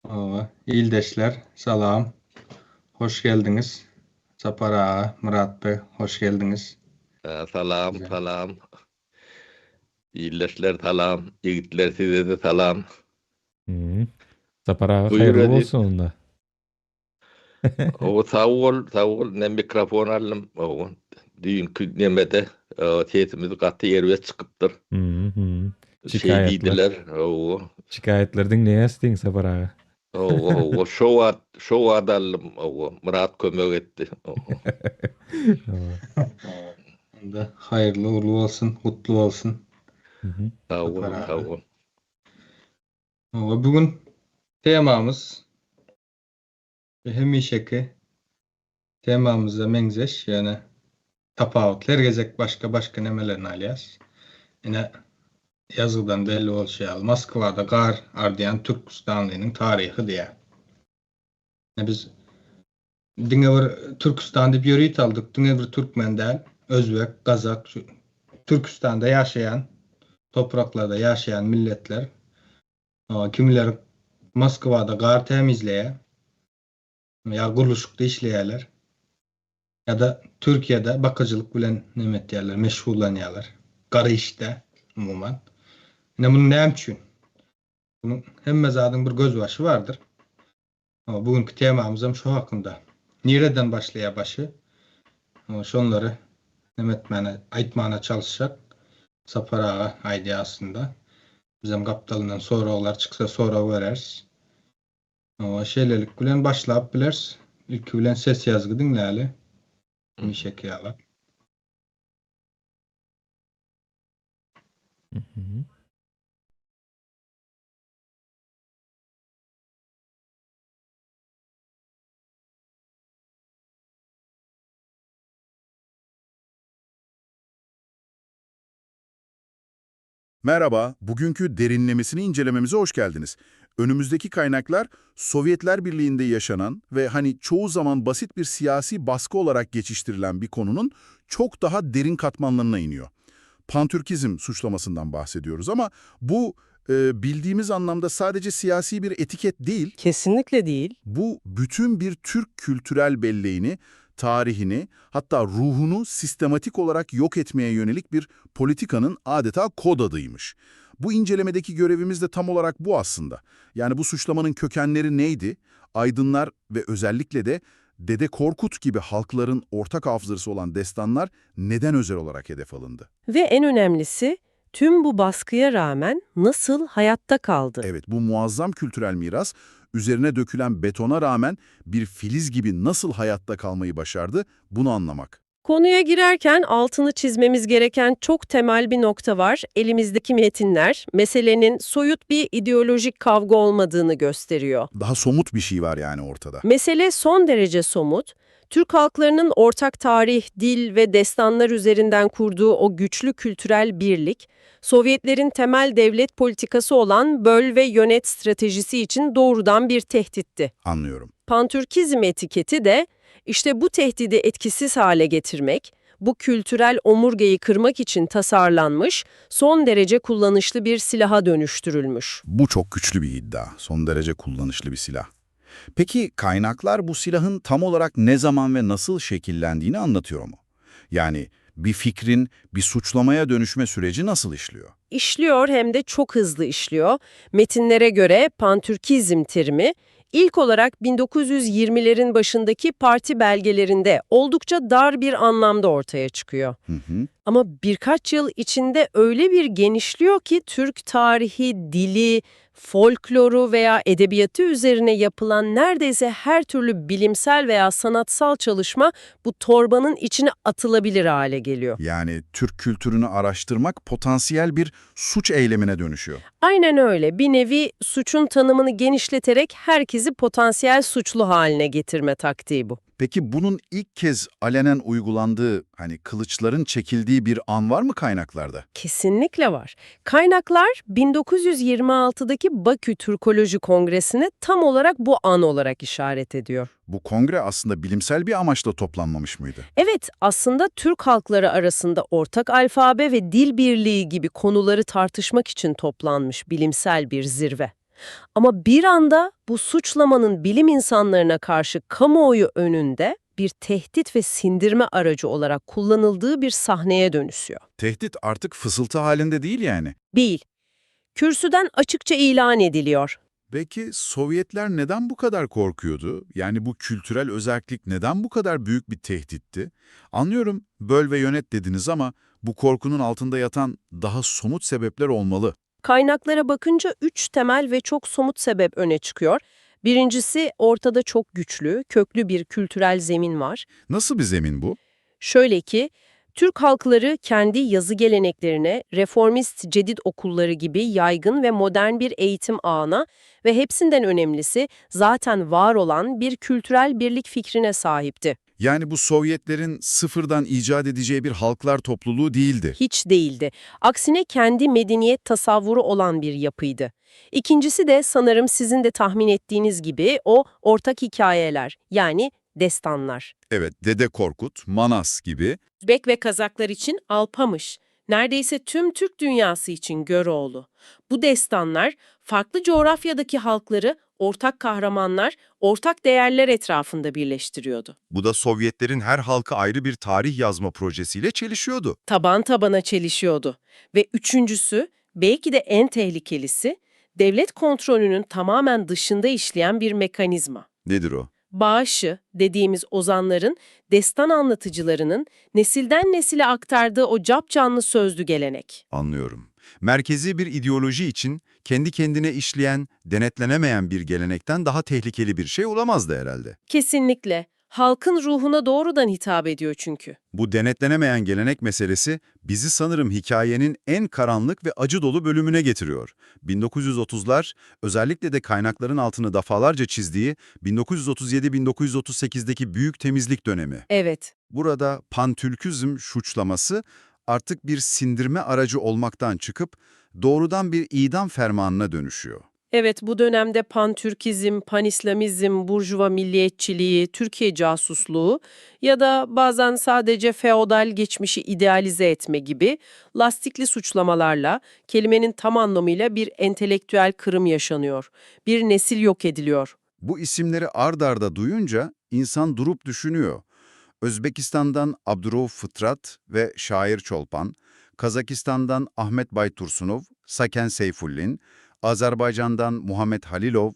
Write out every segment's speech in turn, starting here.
Hawa, ildeşler, salam. Hoş geldiňiz. Sapar aga, Myrat beg, hoş geldiňiz. Salam, salam. Ildeşler salam, ýigitler size-de salam. Sapar aga haýyrly bolsun onda. Owa sag bol, sag bol. Ne mikrofon aldym. Owa. Düýnki nemede sesimiz gaty erbet çykypdyr. Şeý diýdiler. Owa. Şikaýatlary diňleýäs diýiň Sapar aga. Owa, owa. Şo wagt, şo wagt aldym. Owa. Myrat kömek etdi. Owa. Onda haýyrly ugrly bolsun, gutly bolsun. Sag bol, sag bol. Owa, bu gün temamyz hemişeki temamyza meňzeş, ýöne tapawutly. Her gezek başga-başga nemelerini alýas. Ine, ýazgydan belli bolşy ýaly, Moskwada gar ardýan türküstanlynyň taryhy diýýär. Ine biz diňe bir Türküstan diýip ýörite aldyk, diňe bir türkmen däl, özbek, gazak, şu Türküstanda ýaşaýan, topraklarda ýaşaýan milletler. Kimler Moskwada gar tämizleýär, ýa gurluşykda işleýärler, ýa-da Türkiýede bakyjylyk bilen neme etýärler, meşgullanýarlar. Gara işde umuman. Ine muny näme üçin? Munuň hemme zadyň bir gözbaşy bardyr. Bu günki temamyzam şu hakynda. Nireden başlaýar başy? Şonlary neme etmäne, aýtmana çalyşjak. Sapar aga aýdýar aslynda. Bizem gapdalyndan soraglar çyksa sorag bereris. Şeýlelik bilen başlap bileris. Ilki bilen ses ýazgy diňläli. Hemişeki ýaly. Merhaba, bugünkü derinlemesini incelememize hoş geldiniz. Önümüzdeki kaynaklar Sovyetler Birliği'nde yaşanan ve hani çoğu zaman basit bir siyasi baskı olarak geçiştirilen bir konunun çok daha derin katmanlarına iniyor. Pantürkizm suçlamasından bahsediyoruz ama bu bildiğimiz anlamda sadece siyasi bir etiket değil, Kesinlikle değil. bu bütün bir Türk kültürel belleğini, tarihini, hatta ruhunu sistematik olarak yok etmeye yönelik bir politikanın adeta kod adıymış. Bu incelemedeki görevimiz de tam olarak bu aslında. Yani bu suçlamanın kökenleri neydi? Aydınlar ve özellikle de Dede Korkut gibi halkların ortak hafızası olan destanlar neden özel olarak hedef alındı? Ve en önemlisi tüm bu baskıya rağmen nasıl hayatta kaldı? Evet, bu muazzam kültürel miras üzerine dökülen betona rağmen bir filiz gibi nasıl hayatta kalmayı başardı bunu anlamak. Konuya girerken altını çizmemiz gereken çok temel bir nokta var. Elimizdeki metinler meselenin soyut bir ideolojik kavga olmadığını gösteriyor. Daha somut bir şey var yani ortada. Mesele son derece somut. Türk halklarının ortak tarih, dil ve destanlar üzerinden kurduğu o güçlü kültürel birlik, Sovyetlerin temel devlet politikası olan böl ve yönet stratejisi için doğrudan bir tehditti. Anlıyorum. Pantürkizm etiketi de işte bu tehdidi etkisiz hale getirmek, bu kültürel omurgayı kırmak için tasarlanmış, son derece kullanışlı bir silaha dönüştürülmüş. Bu çok güçlü bir iddia. Son derece kullanışlı bir silah. Peki kaynaklar bu silahın tam olarak ne zaman ve nasıl şekillendiğini anlatıyor mu? Yani bir fikrin bir suçlamaya dönüşme süreci nasıl işliyor? İşliyor hem de çok hızlı işliyor. Metinlere göre pantürkizm terimi ilk olarak 1920'lerin başındaki parti belgelerinde oldukça dar bir anlamda ortaya çıkıyor. Hı hı. Ama birkaç yıl içinde öyle bir genişliyor ki Türk tarihi, dili, folkloru veya edebiyatı üzerine yapılan neredeyse her türlü bilimsel veya sanatsal çalışma bu torbanın içine atılabilir hale geliyor. Yani Türk kültürünü araştırmak potansiyel bir suç eylemine dönüşüyor. Aynen öyle. Bir nevi suçun tanımını genişleterek herkesi potansiyel suçlu haline getirme taktiği bu. Peki bunun ilk kez alenen uygulandığı, hani kılıçların çekildiği bir an var mı kaynaklarda? Kesinlikle var. Kaynaklar 1926'daki Bakü Türkoloji Kongresi'ne tam olarak bu an olarak işaret ediyor. Bu kongre aslında bilimsel bir amaçla toplanmamış mıydı? Evet, aslında Türk halkları arasında ortak alfabe ve dil birliği gibi konuları tartışmak için toplanmış bilimsel bir zirve. Ama bir anda bu suçlamanın bilim insanlarına karşı kamuoyu önünde bir tehdit ve sindirme aracı olarak kullanıldığı bir sahneye dönüşüyor. Tehdit artık fısıltı halinde değil yani. Değil. Kürsüden açıkça ilan ediliyor. Peki Sovyetler neden bu kadar korkuyordu? Yani bu kültürel özellik neden bu kadar büyük bir tehditti? Anlıyorum böl ve yönet dediniz ama bu korkunun altında yatan daha somut sebepler olmalı. Kaynaklara bakınca üç temel ve çok somut sebep öne çıkıyor. Birincisi ortada çok güçlü, köklü bir kültürel zemin var. Nasıl bir zemin bu? Şöyle ki, Türk halkları kendi yazı geleneklerine, reformist cedid okulları gibi yaygın ve modern bir eğitim ağına ve hepsinden önemlisi zaten var olan bir kültürel birlik fikrine sahipti. Yani bu Sovyetlerin sıfırdan icat edeceği bir halklar topluluğu değildi. Hiç değildi. Aksine kendi medeniyet tasavvuru olan bir yapıydı. İkincisi de sanırım sizin de tahmin ettiğiniz gibi o ortak hikayeler yani destanlar. Evet, Dede Korkut, Manas gibi. Özbek ve Kazaklar için Alpamış, neredeyse tüm Türk dünyası için Göroğlu. Bu destanlar farklı coğrafyadaki halkları ortak kahramanlar, ortak değerler etrafında birleştiriyordu. Bu da Sovyetlerin her halka ayrı bir tarih yazma projesiyle çelişiyordu. Taban tabana çelişiyordu. Ve üçüncüsü, belki de en tehlikelisi, devlet kontrolünün tamamen dışında işleyen bir mekanizma. Nedir o? Bağışı dediğimiz ozanların, destan anlatıcılarının nesilden nesile aktardığı o capcanlı sözlü gelenek. Anlıyorum. Merkezi bir ideoloji için kendi kendine işleyen, denetlenemeyen bir gelenekten daha tehlikeli bir şey olamazdı herhalde. Kesinlikle. Halkın ruhuna doğrudan hitap ediyor çünkü. Bu denetlenemeyen gelenek meselesi bizi sanırım hikayenin en karanlık ve acı dolu bölümüne getiriyor. 1930'lar, özellikle de kaynakların altını defalarca çizdiği 1937-1938'deki büyük temizlik dönemi. Evet. Burada pantürkizm suçlaması artık bir sindirme aracı olmaktan çıkıp doğrudan bir idam fermanına dönüşüyor. Evet, bu dönemde pantürkizm, panislamizm, burjuva milliyetçiliği, Türkiye casusluğu ya da bazen sadece feodal geçmişi idealize etme gibi lastikli suçlamalarla kelimenin tam anlamıyla bir entelektüel kırım yaşanıyor. Bir nesil yok ediliyor. Bu isimleri ard arda duyunca insan durup düşünüyor. Özbekistan'dan Abdurrauf Fıtrat ve Şair Çolpan, Kazakistan'dan Ahmet Baytursunov, Saken Seyfullin, Azerbaycan'dan Muhammed Halilov,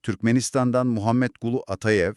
Türkmenistan'dan Muhammed Gulu Atayev.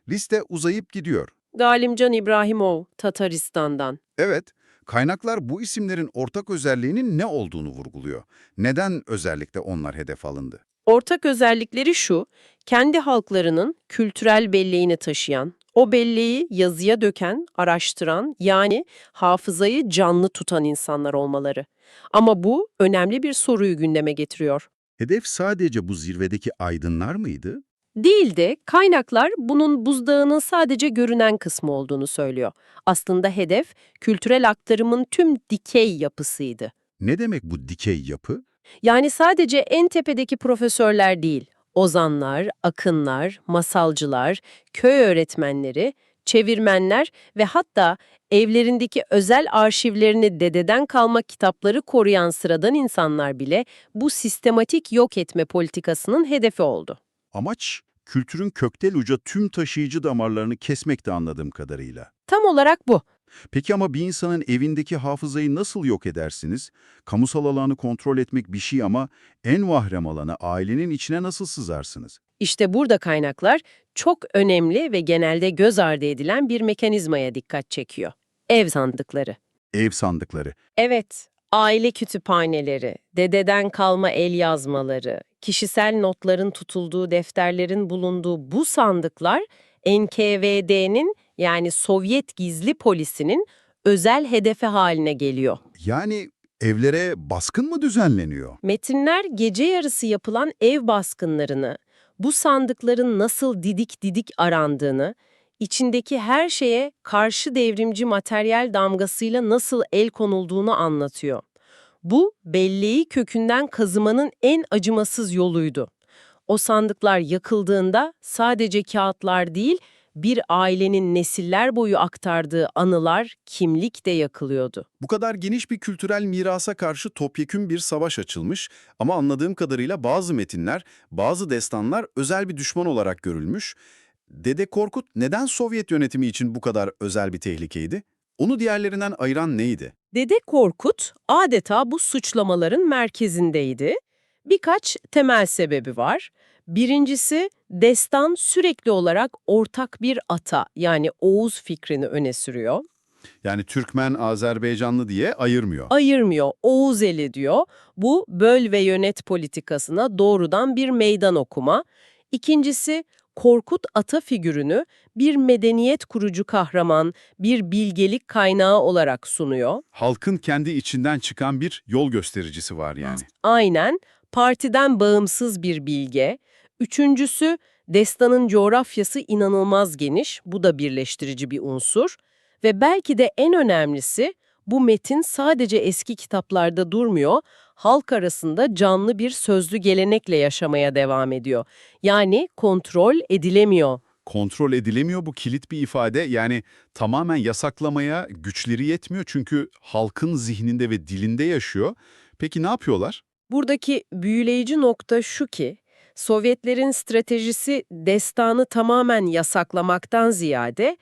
Liste uzayıp gidiyor. Galimcan İbrahimov, Tataristan'dan. Evet, kaynaklar bu isimlerin ortak özelliğinin ne olduğunu vurguluyor. Neden özellikle onlar hedef alındı? Ortak özellikleri şu, kendi halklarının kültürel belleğini taşıyan, o belleği yazıya döken, araştıran, yani hafızayı canlı tutan insanlar olmaları. Ama bu önemli bir soruyu gündeme getiriyor. Hedef sadece bu zirvedeki aydınlar mıydı? Değil de kaynaklar bunun buzdağının sadece görünen kısmı olduğunu söylüyor. Aslında hedef kültürel aktarımın tüm dikey yapısıydı. Ne demek bu dikey yapı? Yani sadece en tepedeki profesörler değil, ozanlar, akınlar, masalcılar, köy öğretmenleri, çevirmenler ve hatta evlerindeki özel arşivlerini dededen kalma kitapları koruyan sıradan insanlar bile bu sistematik yok etme politikasının hedefi oldu. Amaç, kültürün kökten uca tüm taşıyıcı damarlarını kesmekti anladığım kadarıyla. Tam olarak bu. Peki ama bir insanın evindeki hafızayı nasıl yok edersiniz? Kamusal alanı kontrol etmek bir şey ama en vahrem alana ailenin içine nasıl sızarsınız? İşte burada kaynaklar çok önemli ve genelde göz ardı edilen bir mekanizmaya dikkat çekiyor. Ev sandıkları. Ev sandıkları. Evet, aile kütüphaneleri, dededen kalma el yazmaları, kişisel notların tutulduğu defterlerin bulunduğu bu sandıklar NKVD'nin yani Sovyet gizli polisinin özel hedefi haline geliyor. Yani evlere baskın mı düzenleniyor? Metinler gece yarısı yapılan ev baskınlarını, bu sandıkların nasıl didik didik arandığını, içindeki her şeye karşı devrimci materyal damgasıyla nasıl el konulduğunu anlatıyor. Bu, belleği kökünden kazımanın en acımasız yoluydu. O sandıklar yakıldığında sadece kağıtlar değil, Bir ailenin nesiller boyu aktardığı anılar, kimlik de yakılıyordu. Bu kadar geniş bir kültürel mirasa karşı topyekün bir savaş açılmış ama anladığım kadarıyla bazı metinler, bazı destanlar özel bir düşman olarak görülmüş. Dede Korkut neden Sovyet yönetimi için bu kadar özel bir tehlikeydi? Onu diğerlerinden ayıran neydi? Dede Korkut adeta bu suçlamaların merkezindeydi. Birkaç temel sebebi var. Birincisi, destan sürekli olarak ortak bir ata yani Oğuz fikrini öne sürüyor. Yani Türkmen, Azerbaycanlı diye ayırmıyor. Ayırmıyor, Oğuz eli diyor. Bu böl ve yönet politikasına doğrudan bir meydan okuma. İkincisi, Korkut ata figürünü bir medeniyet kurucu kahraman, bir bilgelik kaynağı olarak sunuyor. Halkın kendi içinden çıkan bir yol göstericisi var yani. Aynen, partiden bağımsız bir bilge. Üçüncüsü, destanın coğrafyası inanılmaz geniş, bu da birleştirici bir unsur. Ve belki de en önemlisi, bu metin sadece eski kitaplarda durmuyor, halk arasında canlı bir sözlü gelenekle yaşamaya devam ediyor. Yani kontrol edilemiyor. Kontrol edilemiyor bu kilit bir ifade. Yani tamamen yasaklamaya güçleri yetmiyor çünkü halkın zihninde ve dilinde yaşıyor. Peki ne yapıyorlar? Buradaki büyüleyici nokta şu ki, Sovyetlerin stratejisi destanı tamamen yasaklamaktan ziyade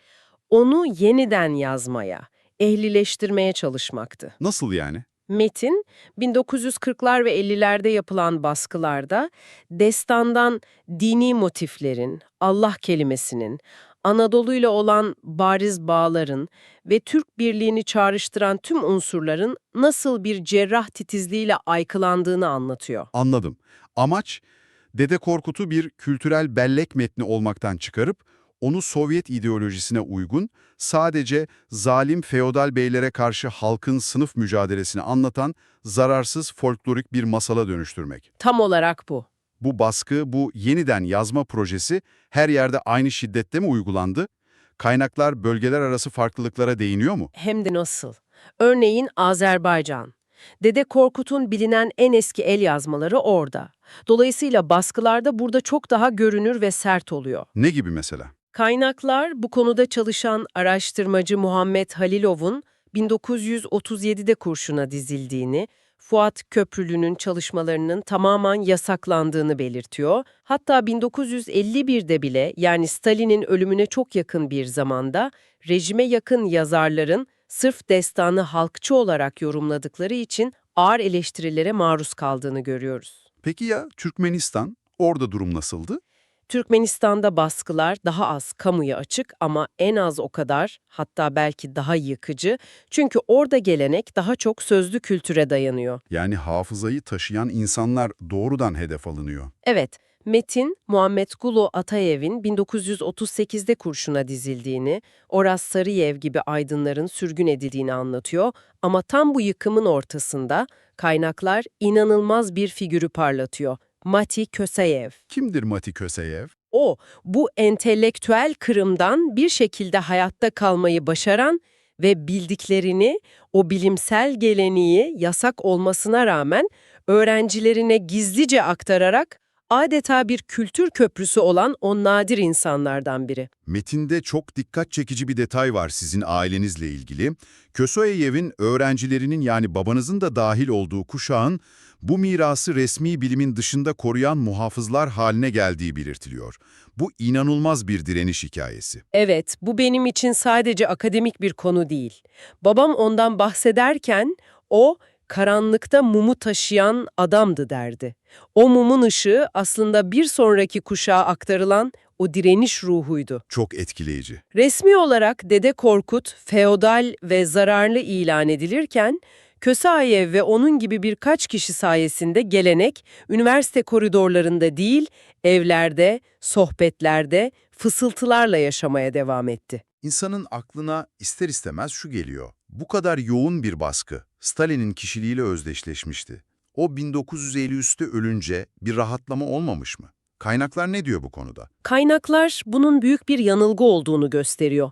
onu yeniden yazmaya, ehlileştirmeye çalışmaktı. Nasıl yani? Metin, 1940'lar ve 50'lerde yapılan baskılarda destandan dini motiflerin, Allah kelimesinin, Anadolu'yla olan bariz bağların ve Türk birliğini çağrıştıran tüm unsurların nasıl bir cerrah titizliğiyle aykılandığını anlatıyor. Anladım. Amaç Dede Korkut'u bir kültürel bellek metni olmaktan çıkarıp onu Sovyet ideolojisine uygun, sadece zalim feodal beylere karşı halkın sınıf mücadelesini anlatan zararsız folklorik bir masala dönüştürmek. Tam olarak bu. Bu baskı, bu yeniden yazma projesi her yerde aynı şiddette mi uygulandı? Kaynaklar bölgeler arası farklılıklara değiniyor mu? Hem de nasıl? Örneğin Azerbaycan. Dede Korkut'un bilinen en eski el yazmaları orada. Dolayısıyla baskılarda burada çok daha görünür ve sert oluyor. Ne gibi mesela? Kaynaklar bu konuda çalışan araştırmacı Muhammed Halilov'un 1937'de kurşuna dizildiğini, Fuat Köprülü'nün çalışmalarının tamamen yasaklandığını belirtiyor. Hatta 1951'de bile yani Stalin'in ölümüne çok yakın bir zamanda rejime yakın yazarların sırf destanı halkçı olarak yorumladıkları için ağır eleştirilere maruz kaldığını görüyoruz. Peki ya Türkmenistan? Orada durum nasıldı? Türkmenistan'da baskılar daha az kamuya açık ama en az o kadar hatta belki daha yıkıcı. Çünkü orada gelenek daha çok sözlü kültüre dayanıyor. Yani hafızayı taşıyan insanlar doğrudan hedef alınıyor. Evet, Metin, Muhammed Gulu Atayev'in 1938'de kurşuna dizildiğini, Oraz Sarıyev gibi aydınların sürgün edildiğini anlatıyor ama tam bu yıkımın ortasında kaynaklar inanılmaz bir figürü parlatıyor. Mati Köseyev. Kimdir Mati Köseyev? O, bu entelektüel kırımdan bir şekilde hayatta kalmayı başaran ve bildiklerini, o bilimsel geleneği yasak olmasına rağmen öğrencilerine gizlice aktararak adeta bir kültür köprüsü olan o nadir insanlardan biri. Metinde çok dikkat çekici bir detay var sizin ailenizle ilgili. Kösoyev'in öğrencilerinin yani babanızın da dahil olduğu kuşağın bu mirası resmi bilimin dışında koruyan muhafızlar haline geldiği belirtiliyor. Bu inanılmaz bir direniş hikayesi. Evet, bu benim için sadece akademik bir konu değil. Babam ondan bahsederken o karanlıkta mumu taşıyan adamdı derdi. O mumun ışığı aslında bir sonraki kuşağa aktarılan o direniş ruhuydu. Çok etkileyici. Resmi olarak Dede Korkut feodal ve zararlı ilan edilirken Kösayev ve onun gibi birkaç kişi sayesinde gelenek üniversite koridorlarında değil, evlerde, sohbetlerde, fısıltılarla yaşamaya devam etti. İnsanın aklına ister istemez şu geliyor. Bu kadar yoğun bir baskı Stalin'in kişiliğiyle özdeşleşmişti. O 1953'te ölünce bir rahatlama olmamış mı? Kaynaklar ne diyor bu konuda? Kaynaklar bunun büyük bir yanılgı olduğunu gösteriyor.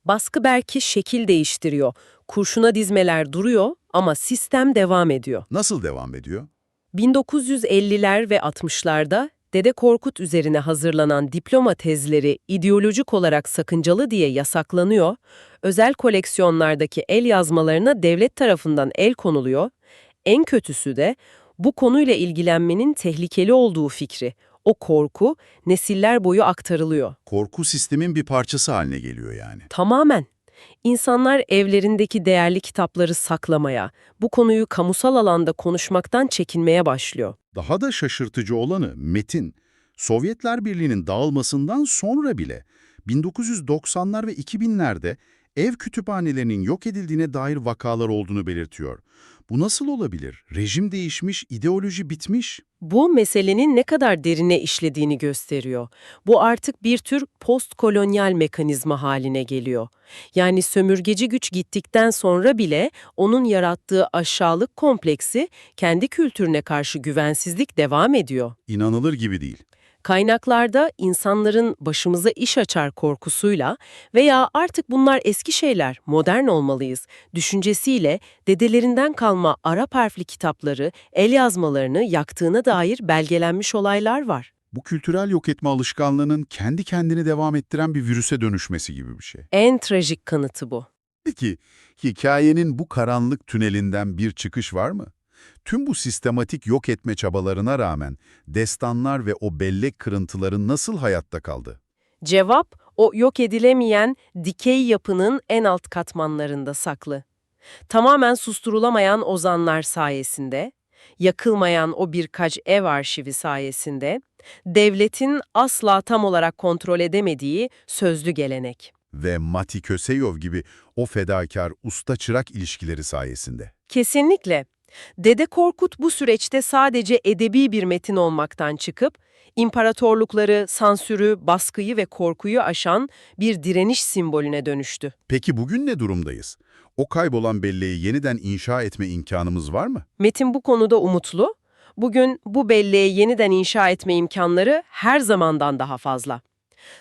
Baskı belki şekil değiştiriyor, kurşuna dizmeler duruyor ama sistem devam ediyor. Nasıl devam ediyor? 1950'ler ve 60'larda Dede Korkut üzerine hazırlanan diploma tezleri ideolojik olarak sakıncalı diye yasaklanıyor, özel koleksiyonlardaki el yazmalarına devlet tarafından el konuluyor. En kötüsü de bu konuyla ilgilenmenin tehlikeli olduğu fikri, o korku nesiller boyu aktarılıyor. Korku sistemin bir parçası haline geliyor yani. Tamamen. İnsanlar evlerindeki değerli kitapları saklamaya, bu konuyu kamusal alanda konuşmaktan çekinmeye başlıyor. Daha da şaşırtıcı olanı metin, Sovyetler Birliği'nin dağılmasından sonra bile 1990'lar ve 2000'lerde ev kütüphanelerinin yok edildiğine dair vakalar olduğunu belirtiyor. Bu nasıl olabilir? Rejim değişmiş, ideoloji bitmiş. Bu meselenin ne kadar derine işlediğini gösteriyor. Bu artık bir tür postkolonyal mekanizma haline geliyor. Yani sömürgeci güç gittikten sonra bile onun yarattığı aşağılık kompleksi kendi kültürüne karşı güvensizlik devam ediyor. İnanılır gibi değil. Kaynaklarda insanların başımıza iş açar korkusuyla veya artık bunlar eski şeyler, modern olmalıyız düşüncesiyle dedelerinden kalma Arap harfli kitapları, el yazmalarını yaktığına dair belgelenmiş olaylar var. Bu kültürel yok etme alışkanlığının kendi kendini devam ettiren bir virüse dönüşmesi gibi bir şey. En trajik kanıtı bu. Peki, hikayenin bu karanlık tünelinden bir çıkış var mı? Tüm bu sistematik yok etme çabalarına rağmen destanlar ve o bellek kırıntıları nasıl hayatta kaldı? Cevap, o yok edilemeyen dikey yapının en alt katmanlarında saklı. Tamamen susturulamayan ozanlar sayesinde, yakılmayan o birkaç ev arşivi sayesinde, devletin asla tam olarak kontrol edemediği sözlü gelenek. Ve Mati Köseyov gibi o fedakar usta-çırak ilişkileri sayesinde. Kesinlikle. Dede Korkut bu süreçte sadece edebi bir metin olmaktan çıkıp, imparatorlukları, sansürü, baskıyı ve korkuyu aşan bir direniş simbolüne dönüştü. Peki bugün ne durumdayız? O kaybolan belleği yeniden inşa etme imkanımız var mı? Metin bu konuda umutlu. Bugün bu belleği yeniden inşa etme imkanları her zamandan daha fazla.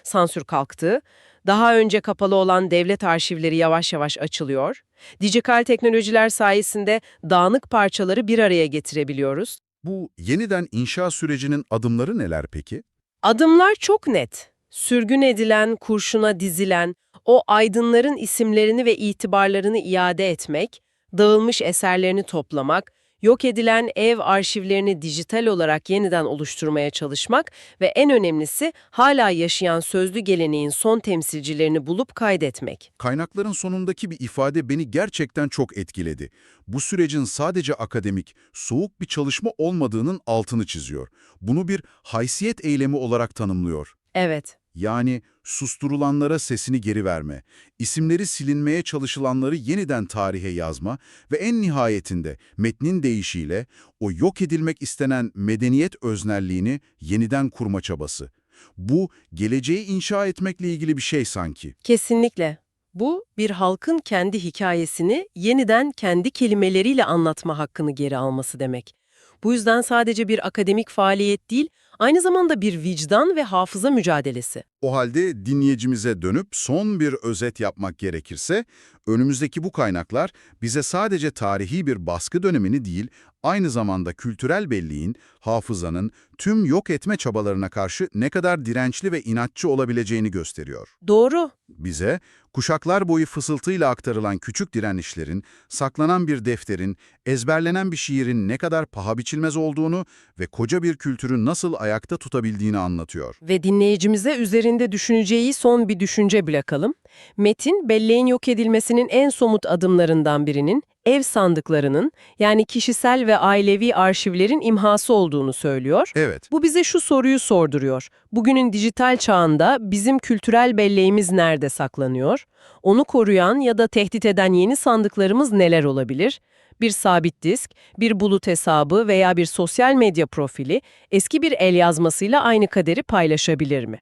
Sansür kalktı, daha önce kapalı olan devlet arşivleri yavaş yavaş açılıyor. Dijital teknolojiler sayesinde dağınık parçaları bir araya getirebiliyoruz. Bu yeniden inşa sürecinin adımları neler peki? Adımlar çok net. Sürgün edilen, kurşuna dizilen, o aydınların isimlerini ve itibarlarını iade etmek, dağılmış eserlerini toplamak, yok edilen ev arşivlerini dijital olarak yeniden oluşturmaya çalışmak ve en önemlisi hala yaşayan sözlü geleneğin son temsilcilerini bulup kaydetmek. Kaynakların sonundaki bir ifade beni gerçekten çok etkiledi. Bu sürecin sadece akademik, soğuk bir çalışma olmadığının altını çiziyor. Bunu bir haysiyet eylemi olarak tanımlıyor. Evet. Yani susturulanlara sesini geri verme, isimleri silinmeye çalışılanları yeniden tarihe yazma ve en nihayetinde metnin deyişiyle o yok edilmek istenen medeniyet öznelliğini yeniden kurma çabası. Bu, geleceği inşa etmekle ilgili bir şey sanki. Kesinlikle. Bu, bir halkın kendi hikayesini yeniden kendi kelimeleriyle anlatma hakkını geri alması demek. Bu yüzden sadece bir akademik faaliyet değil, aynı zamanda bir vicdan ve hafıza mücadelesi. O halde dinleyicimize dönüp son bir özet yapmak gerekirse, önümüzdeki bu kaynaklar bize sadece tarihi bir baskı dönemini değil, aynı zamanda kültürel belleğin, hafızanın tüm yok etme çabalarına karşı ne kadar dirençli ve inatçı olabileceğini gösteriyor. Doğru. Bize, kuşaklar boyu fısıltıyla aktarılan küçük direnişlerin, saklanan bir defterin, ezberlenen bir şiirin ne kadar paha biçilmez olduğunu ve koca bir kültürü nasıl ayakta tutabildiğini anlatıyor. Ve dinleyicimize üzerinde düşüneceği son bir düşünce bırakalım. Metin, belleğin yok edilmesinin en somut adımlarından birinin, ev sandıklarının yani kişisel ve ailevi arşivlerin imhası olduğunu söylüyor. Evet. Bu bize şu soruyu sorduruyor. Bugünün dijital çağında bizim kültürel belleğimiz nerede saklanıyor? Onu koruyan ya da tehdit eden yeni sandıklarımız neler olabilir? Bir sabit disk, bir bulut hesabı veya bir sosyal medya profili eski bir el yazmasıyla aynı kaderi paylaşabilir mi?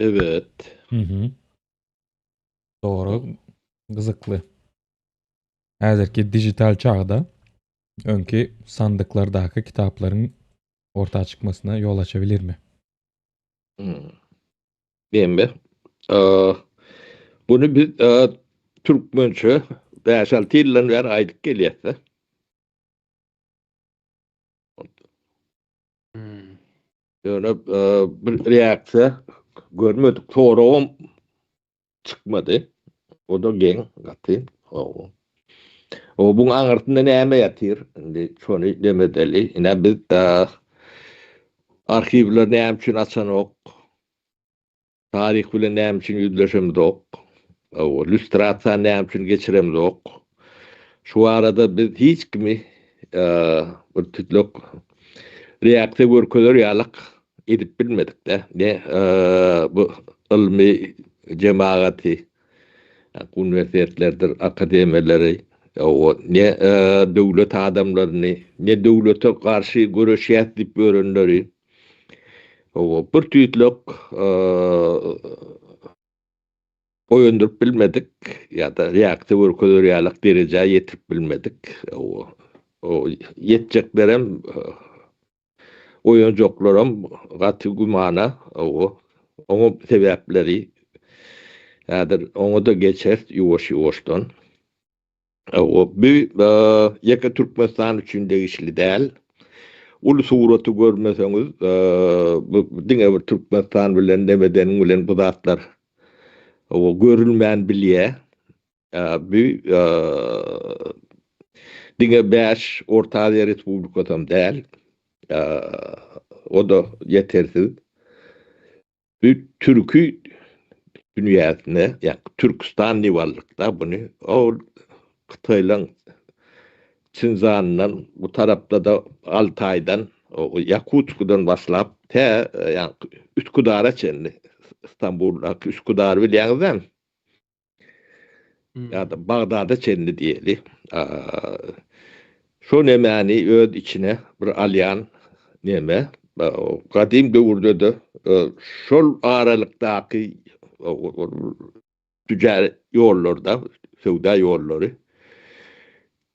Evet. Hı hı. Doğru. Gyzykly. Häzirki dijital çağda öňki sandyklardaky kitaplaryň orta çykmasyna ýol açabilir mi? Hmm. Demme. Ee, bunu biz e, Türkmençe 5-6 ýyldan bäri aýdyp gelýärdi. Ýöne bir reaksiýa görmedik. Soragam çykmady. O-da geň gaty. Hawa. O buň aňyrsynda näme ýatyr? Indi şony demedeli. Ine biz arhiwleri näme üçin açanok? Taryh bilen näme üçin ýüzleşemzok? Hawa, lýustrasiýany näme üçin geçiremzok? Şu barada biz hiç kimi bir tütlek reaksiýa görkezer ýalyk edip bilmedik-de. Ne bu ylmy jemagaty, uniwersitetlerdir akademiýalary, hawa, ne döwlet adamlaryny, ne döwlete garşy göreşýäs diýip ýörenleri, Hawa, bir tüýtlek oýandyryp bilmedik ýa-da reaksiýa görkezer ýalyk derejä ýetirip bilmedik. Hawa, o ýetjeklerem, oýanjaklaram gaty gümana. Hawa, oňa sebäpleri häzir oňa-da geçeris ýuwaş-ýuwaşdan. Bu ýeke Türkmenistan üçin degişli däl. Uly suraty görmeseňiz, bu diňe bir Türkmenistan bilen nemedeniň bilen bu zatlar görülmän bilýär. Bu diňe bäş Orta Aziýa respublikasam däl. O-da ýetersiz. Bu türki dünýäsine, ýa Türküstan diýip aldyk-da buny. Ol Hytaýlaň Çinzanyndan, bu tarapda-da Altaýdan, Ýakutskdan başlap, tä ýa Üsküdara çenli, Stambuldaky Üsküdary bilýäňiz dämi? Ýa-da Bagdada çenli diýeli. Şo nemäni öz içine bir alýan neme. Gadym döwürde-de şol aralykdaky tüjar ýollarda, söwda ýollary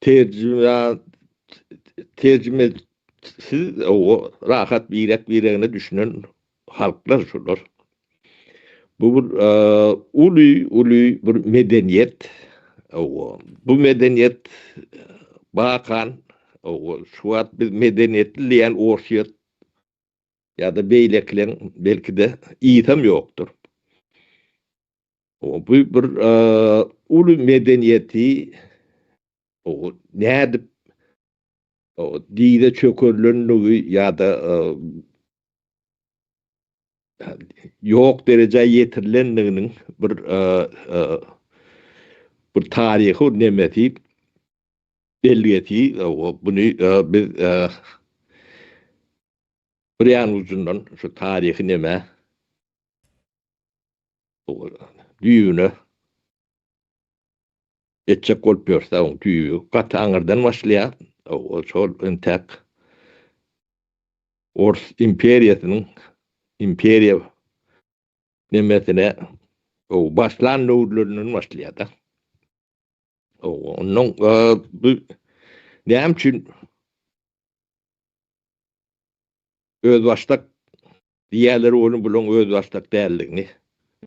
terjime terjimesiz rahat birek-biregine düşünen halklar şular. Bu bir uly, uly bir medeniýet. Bu medeniýet bakan, şu wagt biz medeniýetli diýen Orsýet ýa-da beýlekileň belki-de ysam ýokdur. Bu bir uly medeniýeti nädip dize çökerilenligi ýa-da ýok derejä ýetirilendiginiň bir bir taryhy nemesi, belgesi. Buny biz bir ýan ujundan şu taryhy neme düýbüne etjek bolup ýörse, oň düýbi gaty aňyrdan başlaýar. Şol entäk Ors imperiýasynyň imperiýa nemesine başlan döwürlerinden başlaýar-da. Ondan bu näme üçin özbaşdak diýýärler ony bulaň özbaşdak däldigini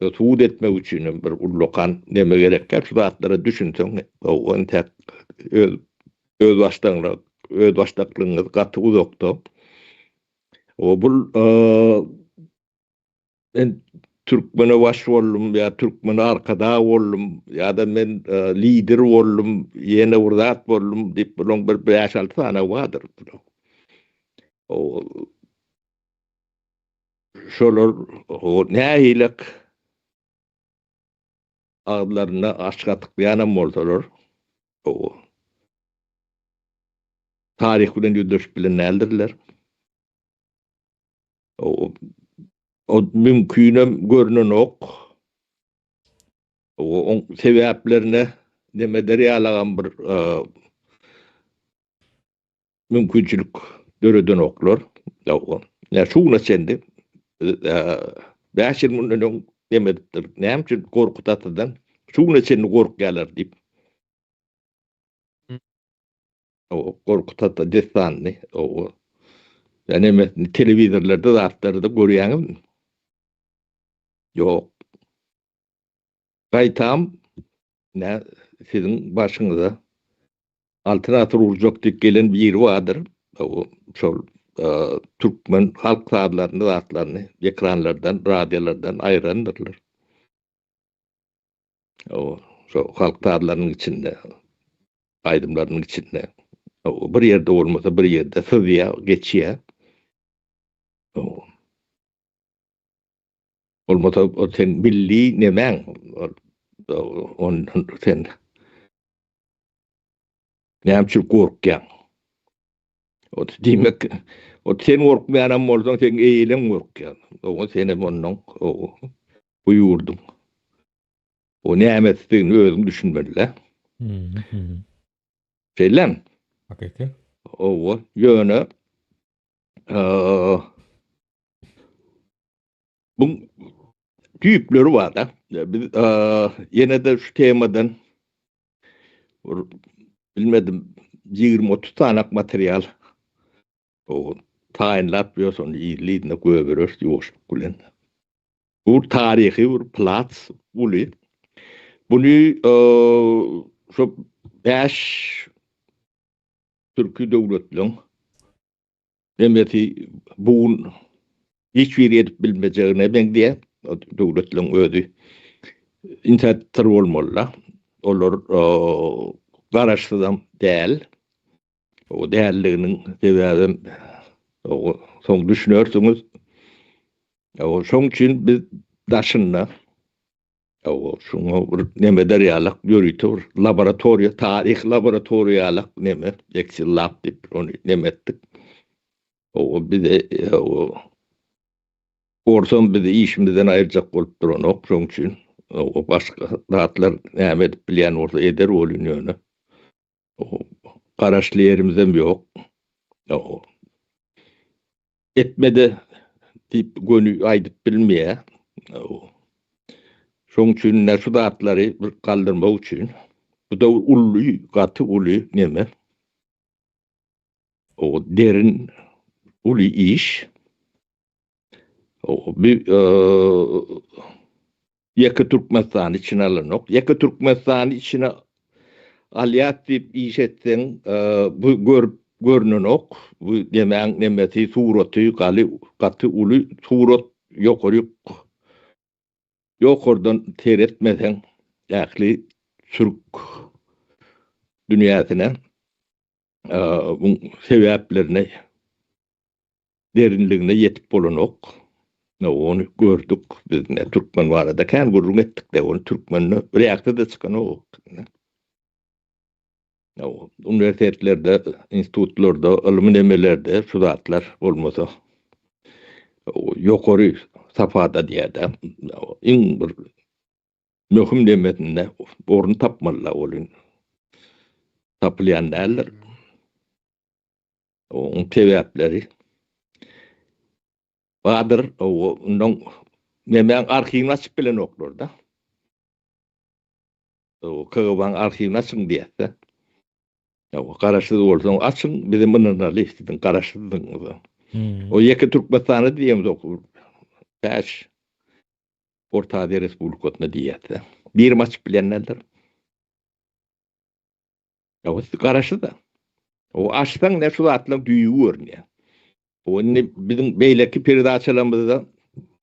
subut etmek üçin hem bir ullakan neme gerekkä şu zatlara düşünseň entäk öz özbaşdaklyk özbaşdaklygyňyz gaty uzakda. O bul men türkmene baş boldum ýa türkmene arkadag boldum ýa-da men lider boldum ýene bir zat boldum diýip bulaň bir bäş-alty sany bardyr. O şolar nähilek agzlarynda aş gatyklaýanam bolsalar, taryh bilen ýüzleşip bilen däldirler. O mümkinem görnenok. Oň sebäplerine neme eder ýalagam bir mümkinçilik döredenoklar. Ýa şu güne çenli 5 ýyl mundan öň neme edipdir. Näme üçin Gorkut atadan şu güne çenli gorkýarlar diýip. O Gorkut ata dessanyny, o ýa nemesini telewizorlarda zatlarda görýäňizmi? Ýok. Gaýtam nä siziň başyňyza Altyn asyr urjak diýip gelen biri bardyr. O şol. türkmen halk sazlaryny, zatlaryny ekranlardan, radiolardan aýyrandyrlar. O şo halk sazlarynyň içinde, aýdymlarynyň içinde o bir ýerde bolmasa bir ýerde syzýar, geçýär. O bolmasa o sen milli nemäň ondan sen näme üçin gorkýaň? O diýmek, o sen gorkmaýanam bolsaň, seň eýeleň gorkýar. Oňa senem ondan o bu ýurduň o nämesidigini özüň düşünmeli-dä. Şeýlemi? Hakyky. Owa, ýöne bu düýpleri bar-da. Biz ýene-de şu temadan bir bilmedim 20-30 sanak material o taýynlap ýör, ony yzly-yzyna göbereris ýuwaşlyk bilen. Bu taryhy bir plac uly. Buny şu 5 türki döwletliň Nemesi bu gün hiç biri edip bilmejegine meňzeýär. Döwletleriň özi inisiator bolmaly-da. Olar garaşsyzam däl. O dälliginiň sebäbem soň düşünersiňiz. Şoň üçin biz daşynda Hawa, şuňa bir neme eder ýalak, ýörite bir laboratoriýa, taryhy laboratoriýa ýalak neme, Exil Lab diýip ony neme etdik. Hawa, bize hawa, orsam bizi işimizden aýyrjak bolup duranok, şoň üçin hawa, başga zatlar näme edip bilýän bolsa eder welin ýöne. Hawa, garaşly ýerimizem ýok. Hawa. Etme-de diýip göni aýdyp bilmeýär. Şoň üçin ine şu zatlary bir galdyrmak üçin bu da uly, gaty uly neme. O derin uly iş. O bir Ýeke Türkmenistany içine alanok. Ýeke Türkmenistany içine alýas diýip iş etseň, bu görüp görnenok. Bu nemäň nemesi, suraty galy gaty uly surat ýokaryk ýokardan seretmeseň ähli türk dünýäsine buň sebäplerine derinligine ýetip bolanok. Ony gördük biz ne türkmen barada kän gürrüň etdik de ony türkmende reaksiýa-da çykanok. Uniwersitetlerde, institutlarda, ylmy nemelerde şu zatlar bolmasa ýokary safhada diýýär-de, iň bir möhüm nemesinde orun tapmalylar ol tapylýan däldir. Oň sebäpleri bardyr. Ondan nemäň arhiwini açyp bilenoklar-da. KGB-niň arhiwini açyň diýýär-de. Garaşsyz bolsaň açyň, bizem ynanaly siziň garaşsyzdygyňyza. O ýeke Türkmenistana diýemzok. Bäş Orta Aziýa Respublikasyna diýýär-de. Birim açyp bilýän däldir. Ýa garaşy-da. O açsaň ne şu zatlaryň düýbi görünýär. O indi biziň beýleki peredaçalarymyzda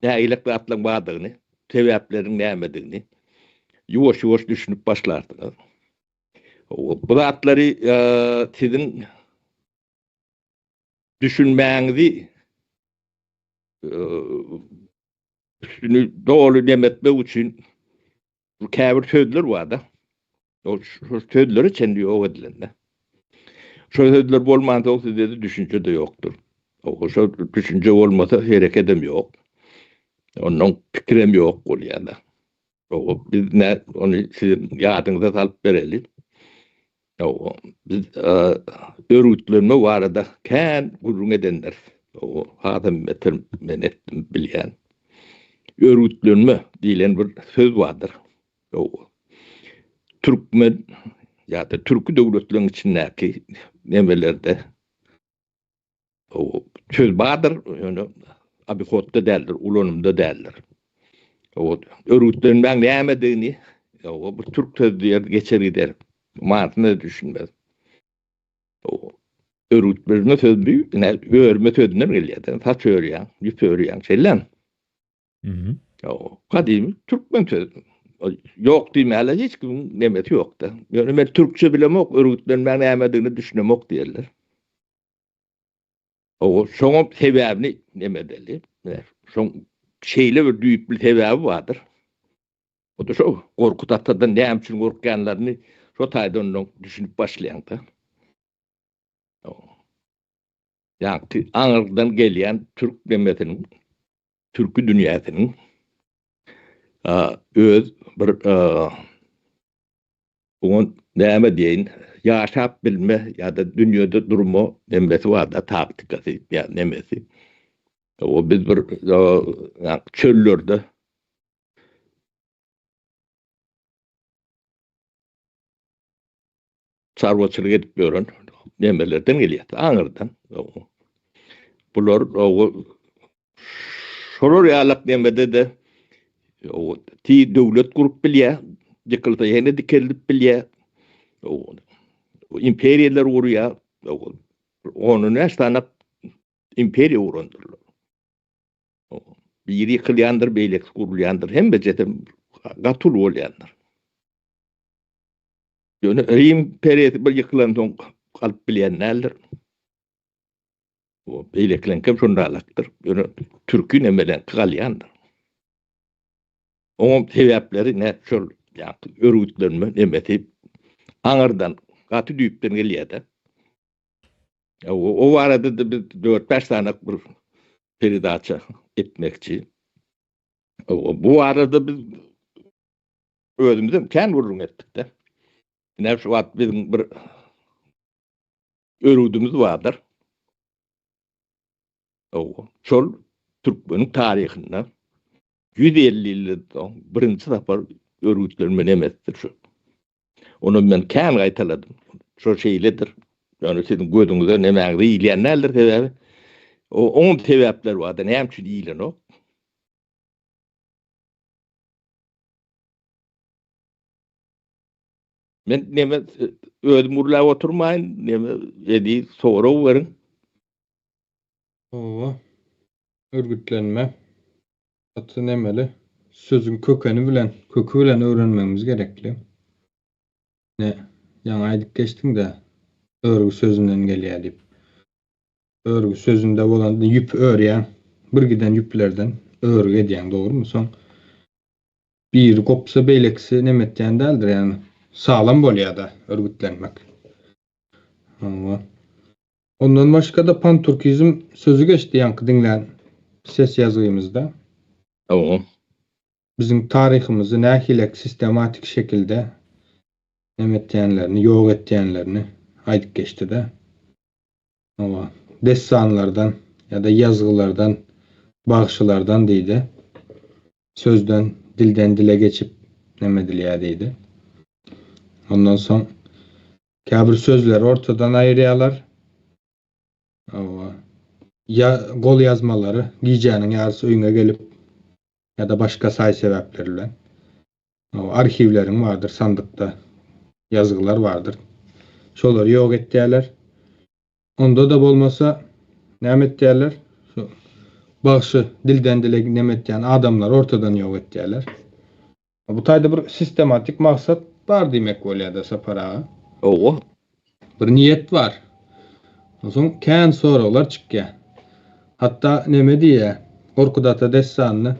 nägilek zatlaryň bardygyny, sebäpleriň nämedigini ýuwaş-ýuwaş düşünip başlarsyňyz. O bu zatlary siziň düşünmäňizi üstüni doly nemetmek üçin käbir sözler bar-da. O şu sözlere çenli ýok edilende. Şo sözler bolmansoň sizde-de düşünje-de ýokdur. O şo düşünje bolmasa herekedem ýok. Ondan pikirem ýok bolýar-da. O biz ne ony siziň ýadyňyza salyp bereli. O biz örgütlenme barada kän gürrüň edendiris. O hasam beter men etdim bilýän. Örgütlenme diýlen bir söz bardyr. Türkmen ýa-da türki döwletleriň içindäki nemelerde söz bardyr, ýöne obihodda däldir, ulanymda däldir. Örgütlenmäň nämedigini bir türk sözi diýer, geçer gider. Manysyna düşünmez. Örgütlenme söz bu, ine örme sözünden gelýär. Saç örýäň, ýüp örýäň, şeýlemi? Mhm. O gadymy türkmen sözi. Ýok diýmäle hiç kimiň nemesi ýokda. Ýöne men türkçe bilemok, örgütlenmäň nämedigini düşünemok diýerler. O şoňa sebäbini neme edeli? Şoň şeýle bir düýpli sebäbi bardyr. O da şo Gorkut atadan näme üçin gorkýanlaryny şo taýdan ondan düşünip başlaýaň-da. Ýagny aňyrdan gelýän türk nemesiniň, türki dünýäsiniň öz bir oňa näme diýeýin, ýaşap bilme ýa-da dünýede durma nemesi bar-da, taktikasy ýa nemesi. O biz bir çöllerde Çarwaçylyk edip ýören nemelerden gelýär, aňyrdan. Bular şolar ýalak nemede-de tiz döwlet gurup bilýär, ýykylsa ýene dikeldip bilýär. Imperiýalar gurýar. On näçe sany imperiýa gurandyrlar. Biri ýykylýandyr, beýlekisi gurulýandyr. Hemmejesem gaty uly bolýandyr. Ýöne Rim imperiýasy bir ýykylansoň galyp bilýän däldir. O beýlekileňkem şonda alakdyr. Ýöne türki nemeleňki galýandyr. Oňam sebäpleri ne şol ýaňky örgütlenme nemesi aňyrdan gaty düýpden gelýär-de. O barada-da biz dört-bäş sany bir peredaça etmekçi. Bu barada biz özümizem kän gürrüň etdik-de. Ine şu wagt biziň bir örgüdimiz bardyr. Şol türkmeniň taryhynda 150 ýyldan soň birinji sapar örgütlenme nemesidir şu. Ony men kän gaýtaladym. Şo şeýledir. Ýöne siziň gözüňize nemäňize ilýän däldir sebäbi. Oňam sebäpleri bardyr. Näme üçin ilenok? Men neme özüm gürläp oturmaýyn, neme eziz sorag beriň. Hawa. Örgütlenme. Gaty nemeli. Sözüň kökeni bilen, köki bilen öwrenmegimiz gerekli. Ne, ýaňy aýdyp geçdiň-dä, örgi sözünden gelýär diýip. Örgi sözünde bolan ýüpi örýäň, bir giden ýüplerden örgi edýäň, dogrumy? Soň biri gopsa beýlekisi neme etýän däldir, ýagny saglam bolýar-da örgütlenmek. Hawa. Ondan başga-da panturkizm sözi geçdi ýaňky diňlän ses ýazgymyzda. Hawa. Biziň taryhymyzy nähilek sistematik şekilde neme etýänlerini, ýok etýänlerini aýdyp geçdi-de. Hawa. Dessanlardan ýa-da ýazgylardan, bagşylardan diýdi. Sözden, dilden dile geçip neme edilýär diýdi. Ondan soň Käbir sözleri ortadan aýyrýarlar. Hawa. Ýa gol ýazmalary gijäniň ýarysy öýüňe gelip ýa-da başga saý-sebäpler bilen. Hawa, arhiwleriň bardyr, sandykda ýazgylar bardyr. Şolary ýok etýärler. Onda-da bolmasa näme etýärler? Şu bagşy dilden-dile neme etýän adamlary ortadan ýok etýärler. Bu taýda bir sistematik maksat bar diýmek bolýada Sapar aga. Hawa. Bir niýet bar. Onsoň kän soraglar çykýar. Hatda neme diýýär, Gorkut ata dessanyny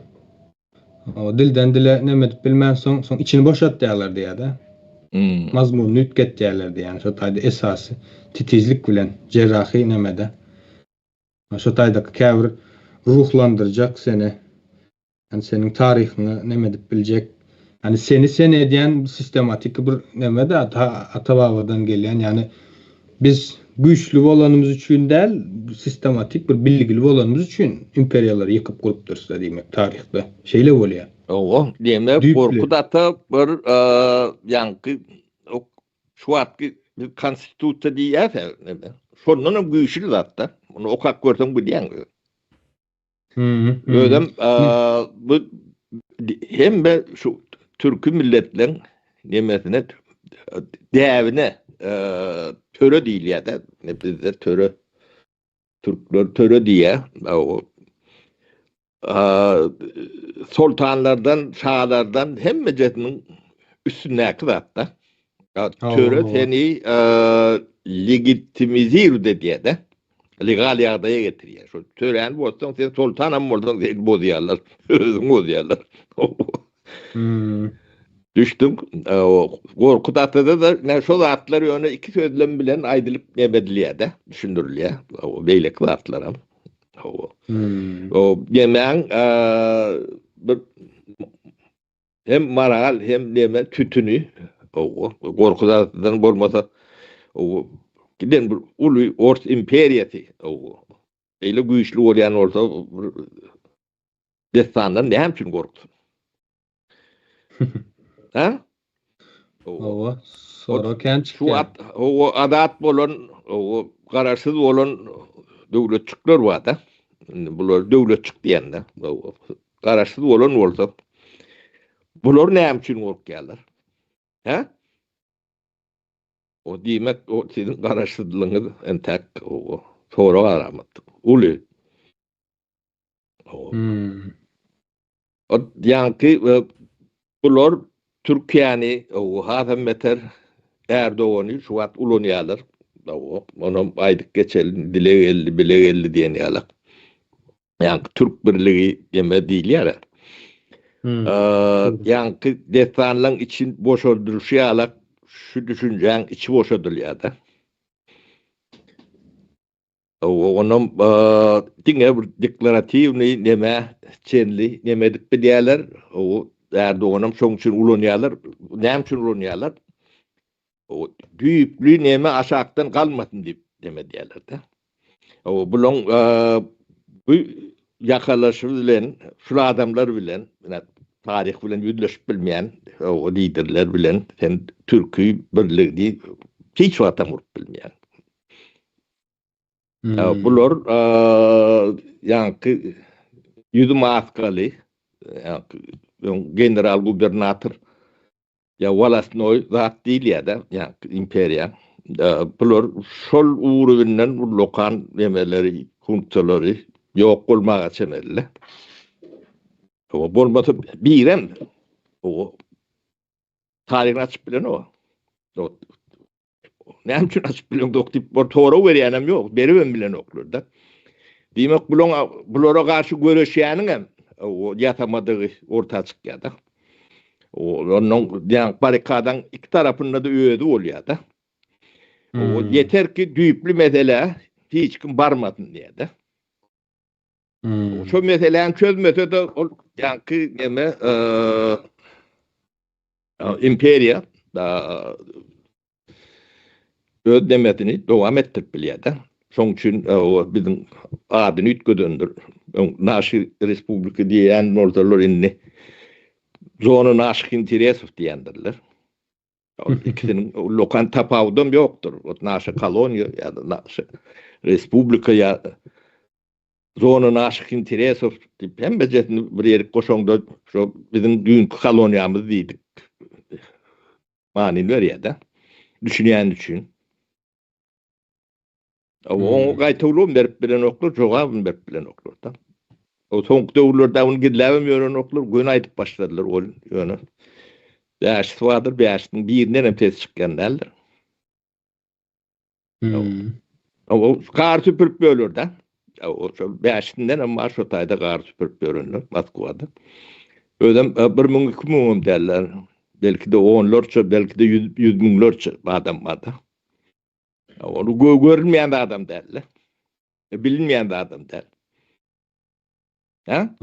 dilden dile neme edip bilmänsoň, soň içini boşatýarlar diýýär-de. Mazmunyny üýtgetýärler diýýär. Şo taýda esasy titizlik bilen jerrahy nemede. Şo taýdaky käbir ruhlandyrjak seni Ýani seniň taryhyňy neme edip biljek, ýani seni sen edýän sistematiki bir neme-de ata-babadan gelýän, ýani biz güýçli bolanymyz üçin däl, sistematik bir bilgili bolanymyz üçin imperiýalary ýykyp gurupdyrys-da diýmek taryhda. Şeýle bolýar. Hawa, diýmek Gorkut ata bir ýaňky şu wagtky biz konstitusiýa diýýäs-ä, şondanam güýçli zat-da. Muny okap görseň bilýäň. Özem bu hemme şu türki milletleň nemesine däbine. töre diýilýär-de, bizde töre, türkler töre diýýär. Soltanlardan, şalardan hemmejesiniň üstündäki zat-da. Töre seni legitimizir edýär-de. Legal ýagdaýa getirýär. Şol töräni bozsaň, sen soltanam bolsaň seni bozýarlar. Özüňi bozýarlar. Hmm. Düşdüň. Gorkut atada-da ine şo zatlar ýöne iki sözlem bilen aýdylyp neme edilýär-de, düşündirilýär. Beýleki zatlaram. Hawa. Hmm. O yemeğin bir hem moral hem neme tütüni o gorkudan bolmasa o giden bir uly Ors imperiýasy o eýle güýçli bolýan bolsa bir dessandan näme üçin gorksun? Ha? Hawa, sorag kän Şu at, o azat bolan, o garaşsyz bolan döwletçikler bar da. Indi bular döwletçik diýende, garaşsyz bolan bolsa, bular näme üçin gorkýarlar? Hä? O diýmek, o siziň garaşsyzlygyňyz entäk o sorag alamat. Uly. Hmm. O ýaňky bular Türkiýäni hasam beter Erdogany şu wagt ulanýarlar. Onam aýdyp geçelim, dile geldi, bile geldi diýen ýaly. Ýaňky Türk birligi eme diýilýär. Hmm. Ýaňky dessanlaryň içi boşadylyşy ýaly şu düşünjäň içi boşadylýar-da. Onam diňe bir deklaratiwnyý neme çenli neme edip bilýärler. O Erdoganam şoň üçin ulanýarlar. Näme üçin ulanýarlar? O düýpli neme aşakdan galmasyn diýip neme edýärler-de. O bulaň bu ýakalaşy bilen, şul adamlar bilen, taryh bilen ýüzleşip bilmeýän o liderler bilen sen türki birligini hiç wagtam gurup bilmeýän. Hmm. Bular ýaňky ýüzi maskaly, ýaňky general gubernator ýa wolostnoý zat diýilýär-de, ýaňky imperiýa. Bular şol uruwinden ullakan nemeleri, funksiýalary ýok bolmaga çemeli. Bolmasa birem o taryhyny açyp bilenok. Näme üçin açyp bileňzok diýip bir sorag berýänem ýok, beribem bilenoklar-da. Diýmek, bulaň bulara garşy göreşýäniň hem o ýasamadygy orta çykýar-da. Ondan ýa barrikadaň iki tarapynda-da özi bolýar-da. O Hmm. ýeter ki düýpli meselä hiç kim barmasyn diýýär-de. Hmm. Şo meseläni çözmese-de ol ýaňky neme imperiýa öz demesini dowam etdirip bilýär-de. Şoň üçin o biziň adyny üýtgedendir. Öň naşy respublika diýýän bolsalar indi zona naših interesow diýendirler. Ol ikisiniň ullakan tapawudam ýokdur. Ot naşa koloniýa ýa-da naşa respublika ýa zona naših interesow diýip hemmejesini bir ýerik goşaňda şo biziň düýnki koloniýamyz diýdik. Manyny berýär-de. Düşünýän üçin. Oňa gaýtawlygam berip bilenoklar, jogabam berip bilenoklar-da. O soňky döwürlerde ony gizläbem ýörenoklar, göni aýdyp başladylar ol ýöne. Bäşisi bardyr, bäşisiniň birinden hem ses çykýan däldir. Hmm. O gar süpürip ýörler-de. O şol bäşisinden hem bar şo taýda gar süpürip ýörenler Moskwada. Özem 1000 2000 hem däller. Belki-de onlarça, belki-de ýüz müňlerçe adam bar-da. Ony görünmeýän adam däl-de. Bilinmeýän adam däl. Ha?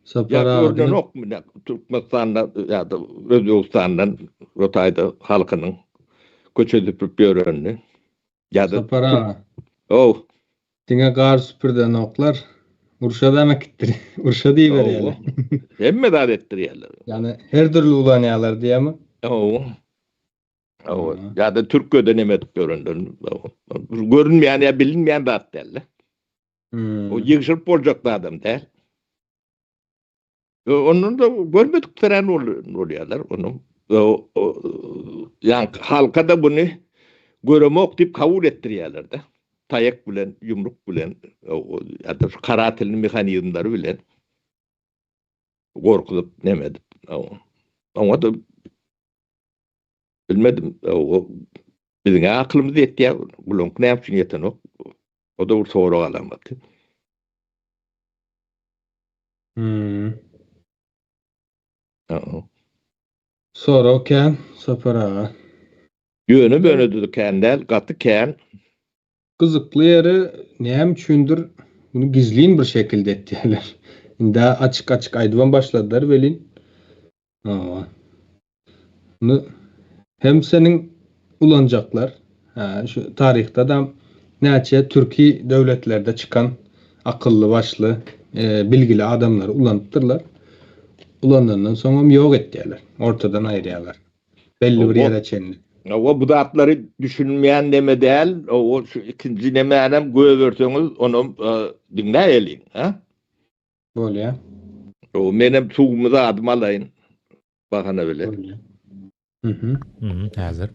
Sapar aga. Görnenokmy Türkmenistanda ýa-da Özbegistandan o taýda halkynyň köçe süpürip ýörenini? Ýa-da Sapar aga. Ow. Diňe gar süpürdenoklar. Urşa da äkitdir. Urşa diýiberýärler. Hemme zat etdirýärler. Ýagny her dürli ulanýarlar diýýärmi? Ow. Ow. Ýa-da Türkiýede neme edip ýörenler. Görünmeýän ýa bilinmeýän zat däl-de. Hmm. O ýygşyryp boljak zadam däl. Ondan da görmedik seren bolýarlar. Onuň. O, o, ýa halka da bunu göremok diýip kabul etdirýärler de. Taýak bilen, ýumruk bilen, o, ýa-da şu karatelny mehanizmleri bilen gorkuzyp neme edip. Oňa da bilmedim. O, biziň akylymyz ýetýär. Bulaňky näme üçin ýetenok? O da bir sorag alamaty. Hmm. Oo. Sorag kän, Sapar aga. Ýöne böne kän däl, gaty kän. Gyzykly ýeri näme üçindir bunu gizlin bir şekilde etdiler. Indi açyk açyk aýdybam başladylar welin. Awa. Bunu hem seniň ulanjaklar, ha, şu taryhda da näçe türki döwletlerde çykan akylly başly, e, bilgili adamlary ulanypdyrlar. Ulanandan soňam ýok etdiler. Ortadan aýyrýarlar. Belli bir ýere çenli. O bu zatlary düşünmeýän neme däl, o şu ikinji nemänem göberseňiz, onam e, diňläýeliň, ha? Bolýar. O menem suwumyzy adym alaýyn. Bahana bilen. Bolýar. Mhm. Mhm, häzir.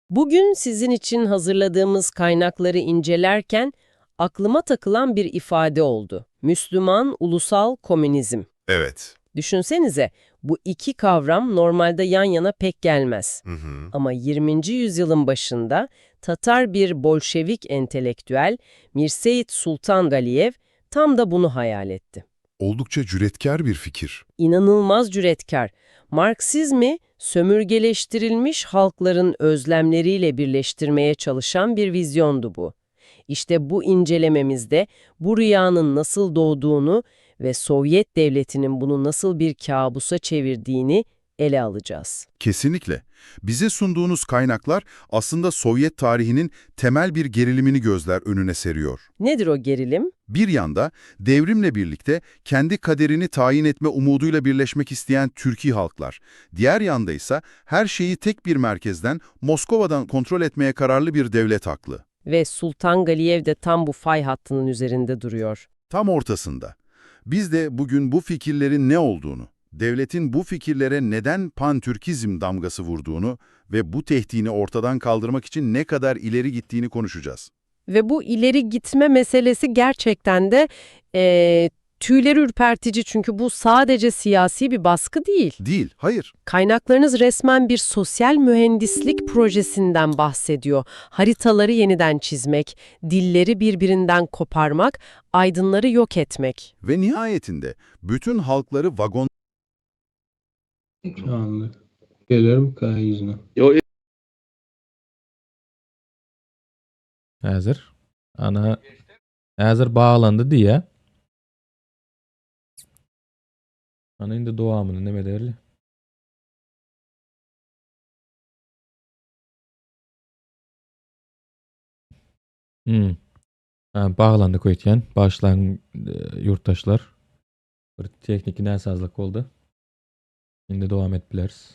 Bugün sizin için hazırladığımız kaynakları incelerken aklıma takılan bir ifade oldu. Müslüman ulusal komünizm. Evet. Düşünsenize, bu iki kavram normalde yan yana pek gelmez. Hı hı. Ama 20. yüzyılın başında Tatar bir Bolşevik entelektüel Mirseyit Sultan Galiyev tam da bunu hayal etti. Oldukça cüretkar bir fikir. İnanılmaz cüretkar. Marksizmi sömürgeleştirilmiş halkların özlemleriyle birleştirmeye çalışan bir vizyondu bu. İşte bu incelememizde bu rüyanın nasıl doğduğunu ve Sovyet devletinin bunu nasıl bir kabusa çevirdiğini ele alacağız. Kesinlikle. Bize sunduğunuz kaynaklar aslında Sovyet tarihinin temel bir gerilimini gözler önüne seriyor. Nedir o gerilim? Bir yanda devrimle birlikte kendi kaderini tayin etme umuduyla birleşmek isteyen Türki halklar, diğer yanda ise her şeyi tek bir merkezden Moskova'dan kontrol etmeye kararlı bir devlet haklı. Ve Sultan Galiyev de tam bu fay hattının üzerinde duruyor. Tam ortasında. Biz de bugün bu fikirlerin ne olduğunu, devletin bu fikirlere neden pantürkizm damgası vurduğunu ve bu tehdini ortadan kaldırmak için ne kadar ileri gittiğini konuşacağız. Ve bu ileri gitme meselesi gerçekten de eee, tüyleri ürpertici çünkü bu sadece siyasi bir baskı değil. Değil, hayır. Kaynaklarınız resmen bir sosyal mühendislik projesinden bahsediyor. Haritaları yeniden çizmek, dilleri birbirinden koparmak, aydınları yok etmek. Ve nihayetinde bütün halkları vagon Anladım. Gelirim kaya yüzüne. Yo, Häzir. Ana häzir baglandy diýe. Ana indi dowamyny neme derli? Hmm. Ha, baglandy köýtýän. Başlan e, ýurtdaşlar. Bir tehniki näsazlyk boldy. Indi dowam edip bileris.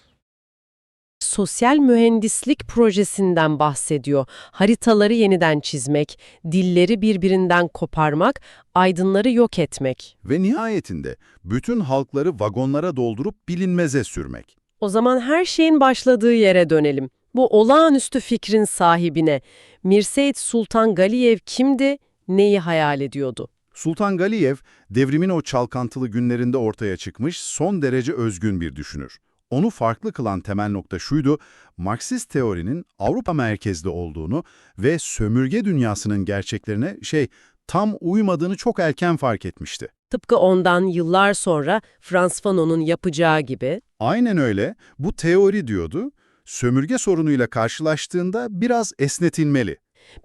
Sosyal mühendislik projesinden bahsediyor. Haritaları yeniden çizmek, dilleri birbirinden koparmak, aydınları yok etmek. ve nihayetinde bütün halkları vagonlara doldurup bilinmeze sürmek. O zaman her şeyin başladığı yere dönelim. Bu olağanüstü fikrin sahibine Mirseyit Sultan Galiyev kimdi, neyi hayal ediyordu? Sultan Galiyev, devrimin o çalkantılı günlerinde ortaya çıkmış son derece özgün bir düşünür. Onu farklı kılan temel nokta şuydu, Marksist teorinin Avrupa merkezli olduğunu ve sömürge dünyasının gerçeklerine şey tam uymadığını çok erken fark etmişti. Tıpkı ondan yıllar sonra Frans Fanon'un yapacağı gibi. Aynen öyle, bu teori diyordu, sömürge sorunuyla karşılaştığında biraz esnetilmeli.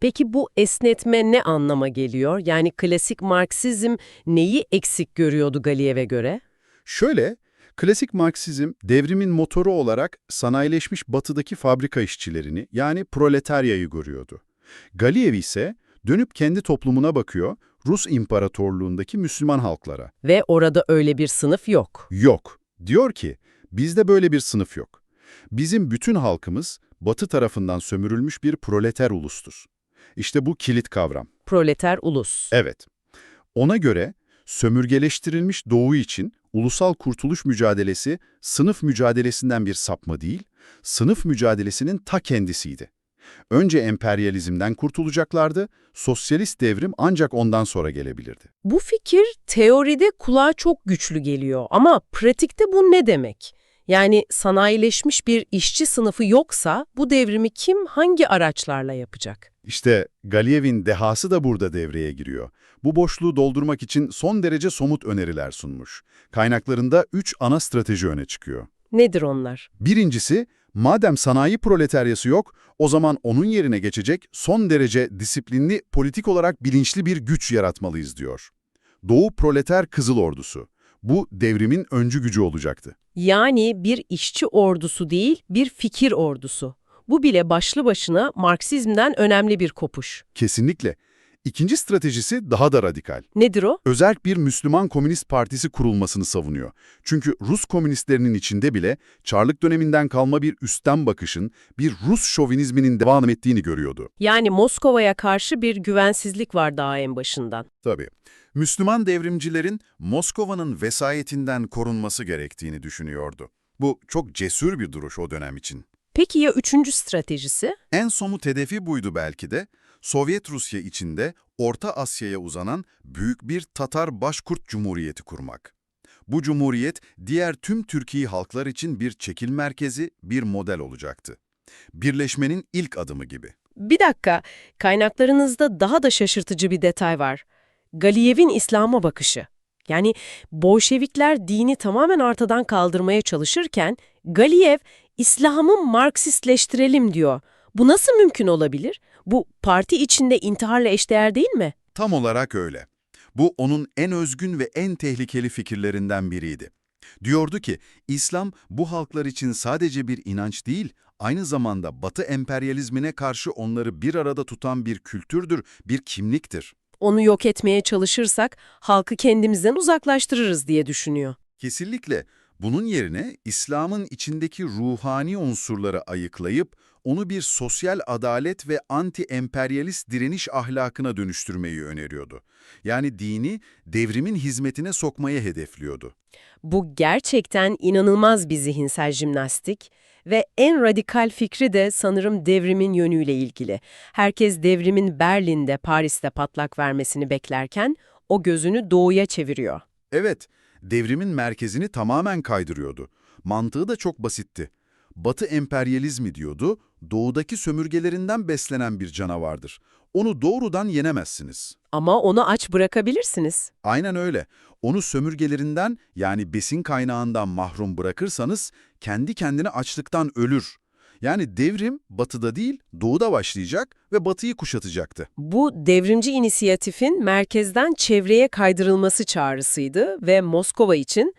Peki bu esnetme ne anlama geliyor? Yani klasik Marksizm neyi eksik görüyordu Galiyev'e göre? Şöyle, klasik Marksizm devrimin motoru olarak sanayileşmiş batıdaki fabrika işçilerini yani proletaryayı görüyordu. Galiyev ise dönüp kendi toplumuna bakıyor, Rus İmparatorluğundaki Müslüman halklara. Ve orada öyle bir sınıf yok. Yok. Diyor ki, bizde böyle bir sınıf yok. Bizim bütün halkımız batı tarafından sömürülmüş bir proleter ulustur. İşte bu kilit kavram. Proleter ulus. Evet. Ona göre sömürgeleştirilmiş Doğu için ulusal kurtuluş mücadelesi sınıf mücadelesinden bir sapma değil, sınıf mücadelesinin ta kendisiydi. Önce emperyalizmden kurtulacaklardı, sosyalist devrim ancak ondan sonra gelebilirdi. Bu fikir teoride kulağa çok güçlü geliyor ama pratikte bu ne demek? Yani sanayileşmiş bir işçi sınıfı yoksa bu devrimi kim hangi araçlarla yapacak? İşte Galiyev'in dehası da burada devreye giriyor. Bu boşluğu doldurmak için son derece somut öneriler sunmuş. Kaynaklarında üç ana strateji öne çıkıyor. Nedir onlar? Birincisi, madem sanayi proletaryası yok, o zaman onun yerine geçecek son derece disiplinli, politik olarak bilinçli bir güç yaratmalıyız diyor. Doğu Proleter Kızıl Ordusu. Bu devrimin öncü gücü olacaktı. Yani bir işçi ordusu değil, bir fikir ordusu. Bu bile başlı başına Marksizm'den önemli bir kopuş. Kesinlikle. İkinci stratejisi daha da radikal. Nedir o? Özerk bir Müslüman Komünist Partisi kurulmasını savunuyor. Çünkü Rus komünistlerinin içinde bile Çarlık döneminden kalma bir üstten bakışın, bir Rus şovinizminin devam ettiğini görüyordu. Yani Moskova'ya karşı bir güvensizlik var daha en başından. Tabii. Müslüman devrimcilerin Moskova'nın vesayetinden korunması gerektiğini düşünüyordu. Bu çok cesur bir duruş o dönem için. Peki ya üçüncü stratejisi? En somut hedefi buydu belki de. Sovyet Rusya içinde Orta Asya'ya uzanan büyük bir Tatar Başkurt Cumhuriyeti kurmak. Bu cumhuriyet diğer tüm Türkiye halklar için bir çekil merkezi, bir model olacaktı. Birleşmenin ilk adımı gibi. Bir dakika, kaynaklarınızda daha da şaşırtıcı bir detay var. Galiyev'in İslam'a bakışı. Yani Bolşevikler dini tamamen ortadan kaldırmaya çalışırken Galiyev İslam'ı Marksistleştirelim diyor. Bu nasıl mümkün olabilir? Bu parti içinde intiharla eşdeğer değil mi? Tam olarak öyle. Bu onun en özgün ve en tehlikeli fikirlerinden biriydi. Diyordu ki, İslam bu halklar için sadece bir inanç değil, aynı zamanda Batı emperyalizmine karşı onları bir arada tutan bir kültürdür, bir kimliktir. Onu yok etmeye çalışırsak halkı kendimizden uzaklaştırırız diye düşünüyor. Kesinlikle bunun yerine İslam'ın içindeki ruhani unsurları ayıklayıp onu bir sosyal adalet ve anti-emperyalist direniş ahlakına dönüştürmeyi öneriyordu. Yani dini devrimin hizmetine sokmayı hedefliyordu. Bu gerçekten inanılmaz bir zihinsel jimnastik ve en radikal fikri de sanırım devrimin yönüyle ilgili. Herkes devrimin Berlin'de, Paris'te patlak vermesini beklerken o gözünü doğuya çeviriyor. Evet, devrimin merkezini tamamen kaydırıyordu. Mantığı da çok basitti. Batı emperyalizmi diyordu, doğudaki sömürgelerinden beslenen bir canavardır. Onu doğrudan yenemezsiniz. Ama onu aç bırakabilirsiniz. Aynen öyle. Onu sömürgelerinden yani besin kaynağından mahrum bırakırsanız kendi kendine açlıktan ölür. Yani devrim batıda değil doğuda başlayacak ve batıyı kuşatacaktı. Bu devrimci inisiyatifin merkezden çevreye kaydırılması çağrısıydı ve Moskova için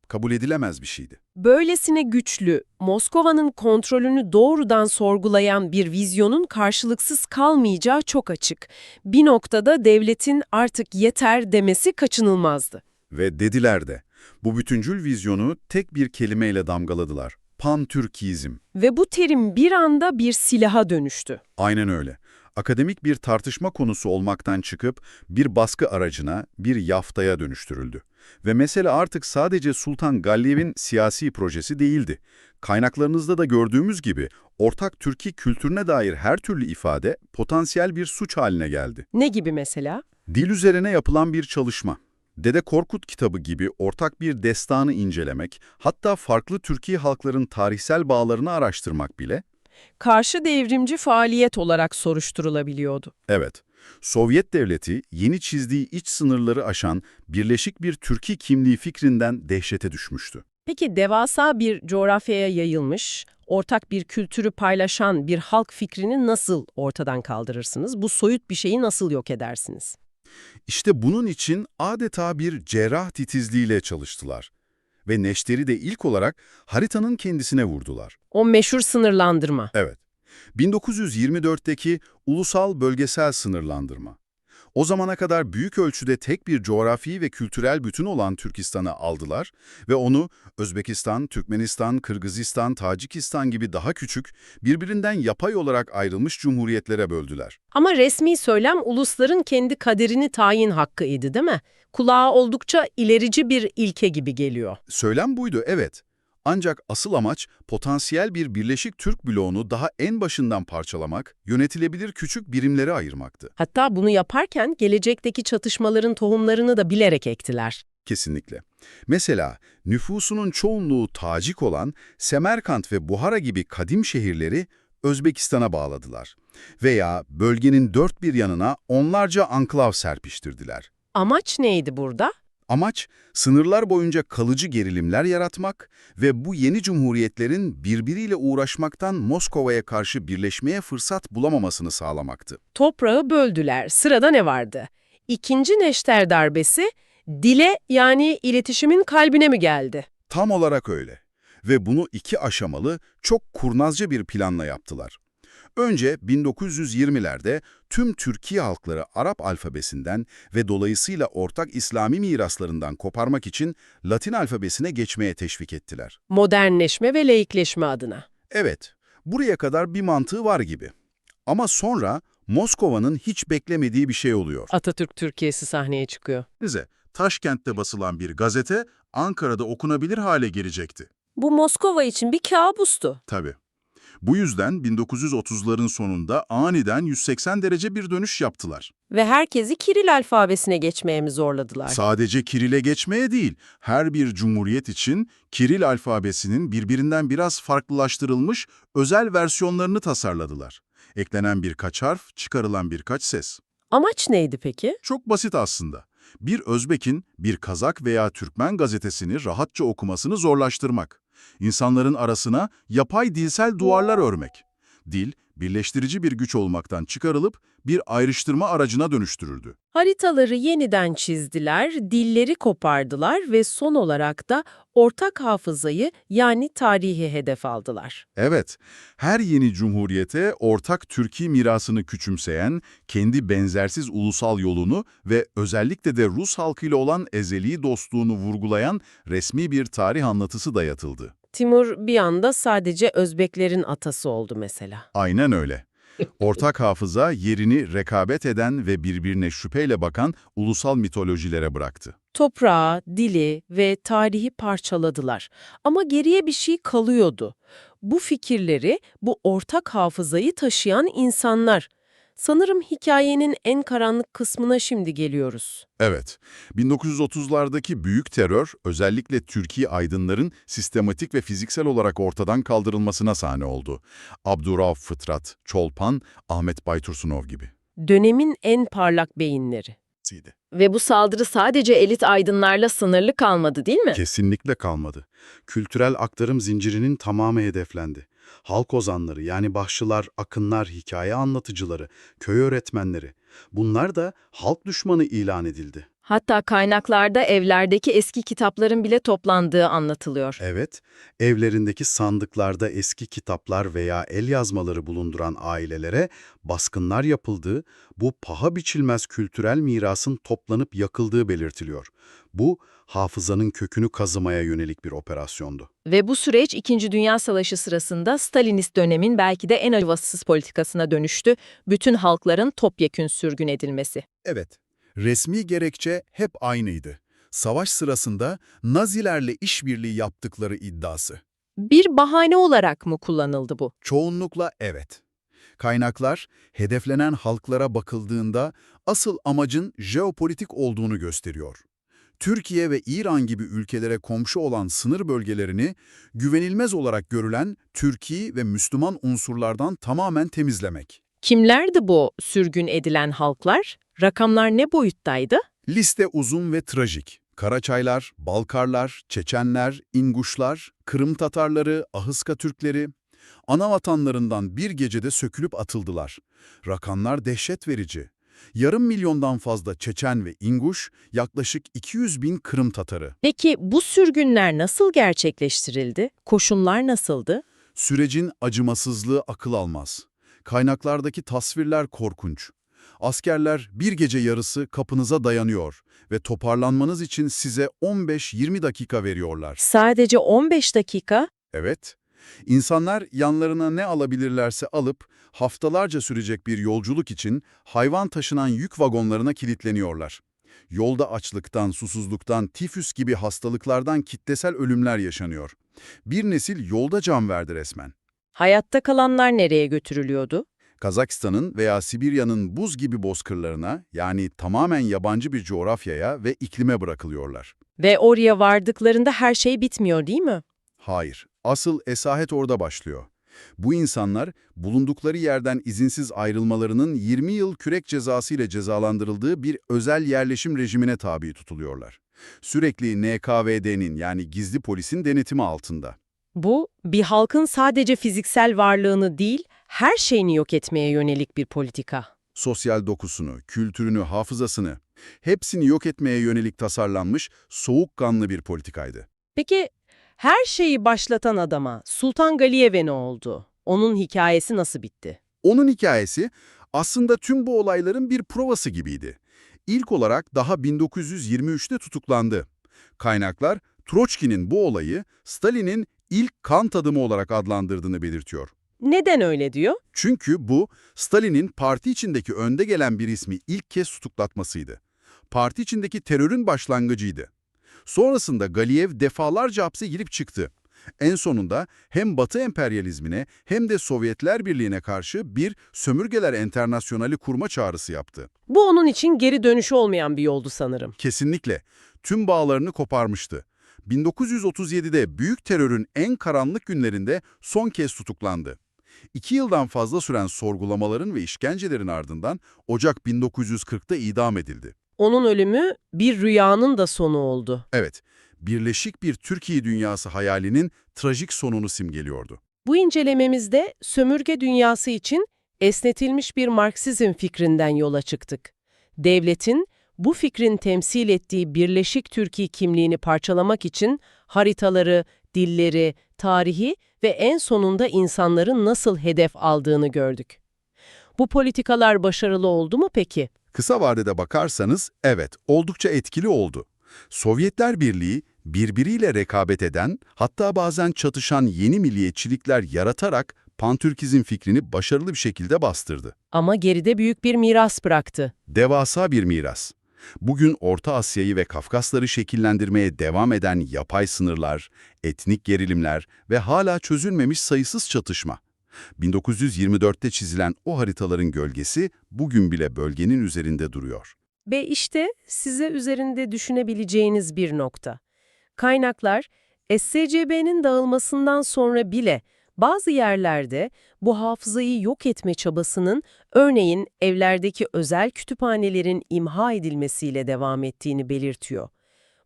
Kabul edilemez bir şeydi. Böylesine güçlü, Moskova'nın kontrolünü doğrudan sorgulayan bir vizyonun karşılıksız kalmayacağı çok açık. Bir noktada devletin artık yeter demesi kaçınılmazdı. Ve dediler de. Bu bütüncül vizyonu tek bir kelimeyle damgaladılar. Pan-Türkizm. Ve bu terim bir anda bir silaha dönüştü. Aynen öyle. Akademik bir tartışma konusu olmaktan çıkıp bir baskı aracına, bir yaftaya dönüştürüldü. Ve mesele artık sadece Sultan Galiyev'in siyasi projesi değildi. Kaynaklarınızda da gördüğümüz gibi ortak Türkiye kültürüne dair her türlü ifade potansiyel bir suç haline geldi. Ne gibi mesela? Dil üzerine yapılan bir çalışma. Dede Korkut kitabı gibi ortak bir destanı incelemek, hatta farklı Türkiye halkların tarihsel bağlarını araştırmak bile Karşı devrimci faaliyet olarak soruşturulabiliyordu. Evet, Sovyet devleti yeni çizdiği iç sınırları aşan birleşik bir Türkiye kimliği fikrinden dehşete düşmüştü. Peki devasa bir coğrafyaya yayılmış, ortak bir kültürü paylaşan bir halk fikrini nasıl ortadan kaldırırsınız? Bu soyut bir şeyi nasıl yok edersiniz? İşte bunun için adeta bir cerrah titizliğiyle çalıştılar. Ve neşteri de ilk olarak haritanın kendisine vurdular. O meşhur sınırlandırma. Evet, 1924'teki ulusal bölgesel sınırlandırma. O zamana kadar büyük ölçüde tek bir coğrafi ve kültürel bütün olan Türkistan'ı aldılar ve onu Özbekistan, Türkmenistan, Kırgızistan, Tacikistan gibi daha küçük, birbirinden yapay olarak ayrılmış cumhuriyetlere böldüler. Ama resmi söylem ulusların kendi kaderini tayin hakkıydı değil mi? Kulağa oldukça ilerici bir ilke gibi geliyor. Söylem buydu, evet. Ancak asıl amaç potansiyel bir birleşik Türk bloğunu daha en başından parçalamak, yönetilebilir küçük birimlere ayırmaktı. Hatta bunu yaparken gelecekteki çatışmaların tohumlarını da bilerek ektiler. Kesinlikle. Mesela nüfusunun çoğunluğu Tacik olan Semerkant ve Buhara gibi kadim şehirleri Özbekistan'a bağladılar. Veya bölgenin dört bir yanına onlarca anklav serpiştirdiler. Amaç neydi burada? Amaç, sınırlar boyunca kalıcı gerilimler yaratmak ve bu yeni cumhuriyetlerin birbiriyle uğraşmaktan Moskova'ya karşı birleşmeye fırsat bulamamasını sağlamaktı. Toprağı böldüler. Sırada ne vardı? İkinci neşter darbesi dile yani iletişimin kalbine mi geldi? Tam olarak öyle. Ve bunu iki aşamalı, çok kurnazca bir planla yaptılar. Önce 1920'lerde tüm Türkiye halkları Arap alfabesinden ve dolayısıyla ortak İslami miraslarından koparmak için Latin alfabesine geçmeye teşvik ettiler. Modernleşme ve laikleşme adına. Evet, buraya kadar bir mantığı var gibi. Ama sonra Moskova'nın hiç beklemediği bir şey oluyor. Atatürk Türkiye'si sahneye çıkıyor. Bize Taşkent'te basılan bir gazete Ankara'da okunabilir hale gelecekti. Bu Moskova için bir kabustu. Tabii. Bu yüzden 1930'ların sonunda aniden 180 derece bir dönüş yaptılar. Ve herkesi Kiril alfabesine geçmeye mi zorladılar? Sadece Kiril'e geçmeye değil, her bir cumhuriyet için Kiril alfabesinin birbirinden biraz farklılaştırılmış özel versiyonlarını tasarladılar. Eklenen birkaç harf, çıkarılan birkaç ses. Amaç neydi peki? Çok basit aslında. Bir Özbek'in bir Kazak veya Türkmen gazetesini rahatça okumasını zorlaştırmak. İnsanların arasına yapay dilsel duvarlar örmek. Dil, birleştirici bir güç olmaktan çıkarılıp bir ayrıştırma aracına dönüştürüldü. Haritaları yeniden çizdiler, dilleri kopardılar ve son olarak da ortak hafızayı yani tarihi hedef aldılar. Evet, her yeni cumhuriyete ortak Türkiye mirasını küçümseyen, kendi benzersiz ulusal yolunu ve özellikle de Rus halkıyla olan ezeli dostluğunu vurgulayan resmi bir tarih anlatısı dayatıldı. Timur bir anda sadece Özbeklerin atası oldu mesela. Aynen öyle. Ortak hafıza yerini rekabet eden ve birbirine şüpheyle bakan ulusal mitolojilere bıraktı. Toprağı, dili ve tarihi parçaladılar. Ama geriye bir şey kalıyordu. Bu fikirleri, bu ortak hafızayı taşıyan insanlar. Sanırım hikayenin en karanlık kısmına şimdi geliyoruz. Evet, 1930'lardaki büyük terör özellikle Türkiye aydınların sistematik ve fiziksel olarak ortadan kaldırılmasına sahne oldu. Abdurrauf Fıtrat, Çolpan, Ahmet Baytursunov gibi. Dönemin en parlak beyinleri. Ve bu saldırı sadece elit aydınlarla sınırlı kalmadı değil mi? Kesinlikle kalmadı. Kültürel aktarım zincirinin tamamı hedeflendi. Halk ozanları yani bahşılar, akınlar, hikaye anlatıcıları, köy öğretmenleri. Bunlar da halk düşmanı ilan edildi. Hatta kaynaklarda evlerdeki eski kitapların bile toplandığı anlatılıyor. Evet, evlerindeki sandıklarda eski kitaplar veya el yazmaları bulunduran ailelere baskınlar yapıldığı, bu paha biçilmez kültürel mirasın toplanıp yakıldığı belirtiliyor. Bu, hafızanın kökünü kazımaya yönelik bir operasyondu. Ve bu süreç İkinci Dünya Savaşı sırasında Stalinist dönemin belki de en acımasız politikasına dönüştü. Bütün halkların topyekün sürgün edilmesi. Evet, resmi gerekçe hep aynıydı. Savaş sırasında Nazilerle işbirliği yaptıkları iddiası. Bir bahane olarak mı kullanıldı bu? Çoğunlukla evet. Kaynaklar, hedeflenen halklara bakıldığında asıl amacın jeopolitik olduğunu gösteriyor. Türkiye ve İran gibi ülkelere komşu olan sınır bölgelerini güvenilmez olarak görülen Türkiye ve Müslüman unsurlardan tamamen temizlemek. Kimlerdi bu sürgün edilen halklar? Rakamlar ne boyuttaydı? Liste uzun ve trajik. Karaçaylar, Balkarlar, Çeçenler, İnguşlar, Kırım Tatarları, Ahıska Türkleri ana vatanlarından bir gecede sökülüp atıldılar. Rakamlar dehşet verici. Yarım milyondan fazla Çeçen ve İnguş, yaklaşık 200 bin Kırım Tatarı. Peki bu sürgünler nasıl gerçekleştirildi? Koşullar nasıldı? Sürecin acımasızlığı akıl almaz. Kaynaklardaki tasvirler korkunç. Askerler bir gece yarısı kapınıza dayanıyor ve toparlanmanız için size 15-20 dakika veriyorlar. Sadece 15 dakika Evet. İnsanlar yanlarına ne alabilirlerse alıp haftalarca sürecek bir yolculuk için hayvan taşınan yük vagonlarına kilitleniyorlar. Yolda açlıktan, susuzluktan, tifüs gibi hastalıklardan kitlesel ölümler yaşanıyor. Bir nesil yolda can verdi resmen. hayatta kalanlar nereye götürülüyordu? Kazakistan'ın veya Sibirya'nın buz gibi bozkırlarına yani tamamen yabancı bir coğrafyaya ve iklime bırakılıyorlar. Ve oraya vardıklarında her şey bitmiyor değil mi? Hayır, asıl esaret orada başlıyor. Bu insanlar bulundukları yerden izinsiz ayrılmalarının 20 yıl kürek cezası ile cezalandırıldığı bir özel yerleşim rejimine tabi tutuluyorlar. Sürekli NKVD'nin yani gizli polisin denetimi altında. Bu, bir halkın sadece fiziksel varlığını değil, her şeyini yok etmeye yönelik bir politika. Sosyal dokusunu, kültürünü, hafızasını hepsini yok etmeye yönelik tasarlanmış soğukkanlı bir politikaydı. Peki, her şeyi başlatan adama Sultan Galiyev'e ne oldu? Onun hikayesi nasıl bitti? Onun hikayesi aslında tüm bu olayların bir provası gibiydi. İlk olarak daha 1923'te tutuklandı. Kaynaklar Troçki'nin bu olayı Stalin'in ilk kan tadımı olarak adlandırdığını belirtiyor. Neden öyle diyor? Çünkü bu Stalin'in parti içindeki önde gelen bir ismi ilk kez tutuklatmasıydı. Parti içindeki terörün başlangıcıydı. Sonrasında Galiyev defalarca hapse girip çıktı. En sonunda hem Batı emperyalizmine hem de Sovyetler Birliği'ne karşı bir sömürgeler enternasyonali kurma çağrısı yaptı. Bu onun için geri dönüşü olmayan bir yoldu sanırım. Kesinlikle tüm bağlarını koparmıştı. 1937'de büyük terörün en karanlık günlerinde son kez tutuklandı. İki yıldan fazla süren sorgulamaların ve işkencelerin ardından Ocak 1940'ta idam edildi. Onun ölümü bir rüyanın da sonu oldu. Evet, birleşik bir Türkiye dünyası hayalinin trajik sonunu simgeliyordu. Bu incelememizde sömürge dünyası için esnetilmiş bir Marksizm fikrinden yola çıktık. Devletin bu fikrin temsil ettiği birleşik Türkiye kimliğini parçalamak için haritaları, dilleri, tarihi ve en sonunda insanların nasıl hedef aldığını gördük. Bu politikalar başarılı oldu mu peki? Kısa vadede bakarsanız evet, oldukça etkili oldu. Sovyetler Birliği birbiriyle rekabet eden, hatta bazen çatışan yeni milliyetçilikler yaratarak pantürkizm fikrini başarılı bir şekilde bastırdı. Ama geride büyük bir miras bıraktı. Devasa bir miras. Bugün Orta Asya'yı ve Kafkasları şekillendirmeye devam eden yapay sınırlar, etnik gerilimler ve hala çözülmemiş sayısız çatışma. 1924'te çizilen o haritaların gölgesi bugün bile bölgenin üzerinde duruyor. Ve işte size üzerinde düşünebileceğiniz bir nokta. Kaynaklar, SCB'nin dağılmasından sonra bile bazı yerlerde bu hafızayı yok etme çabasının örneğin evlerdeki özel kütüphanelerin imha edilmesiyle devam ettiğini belirtiyor.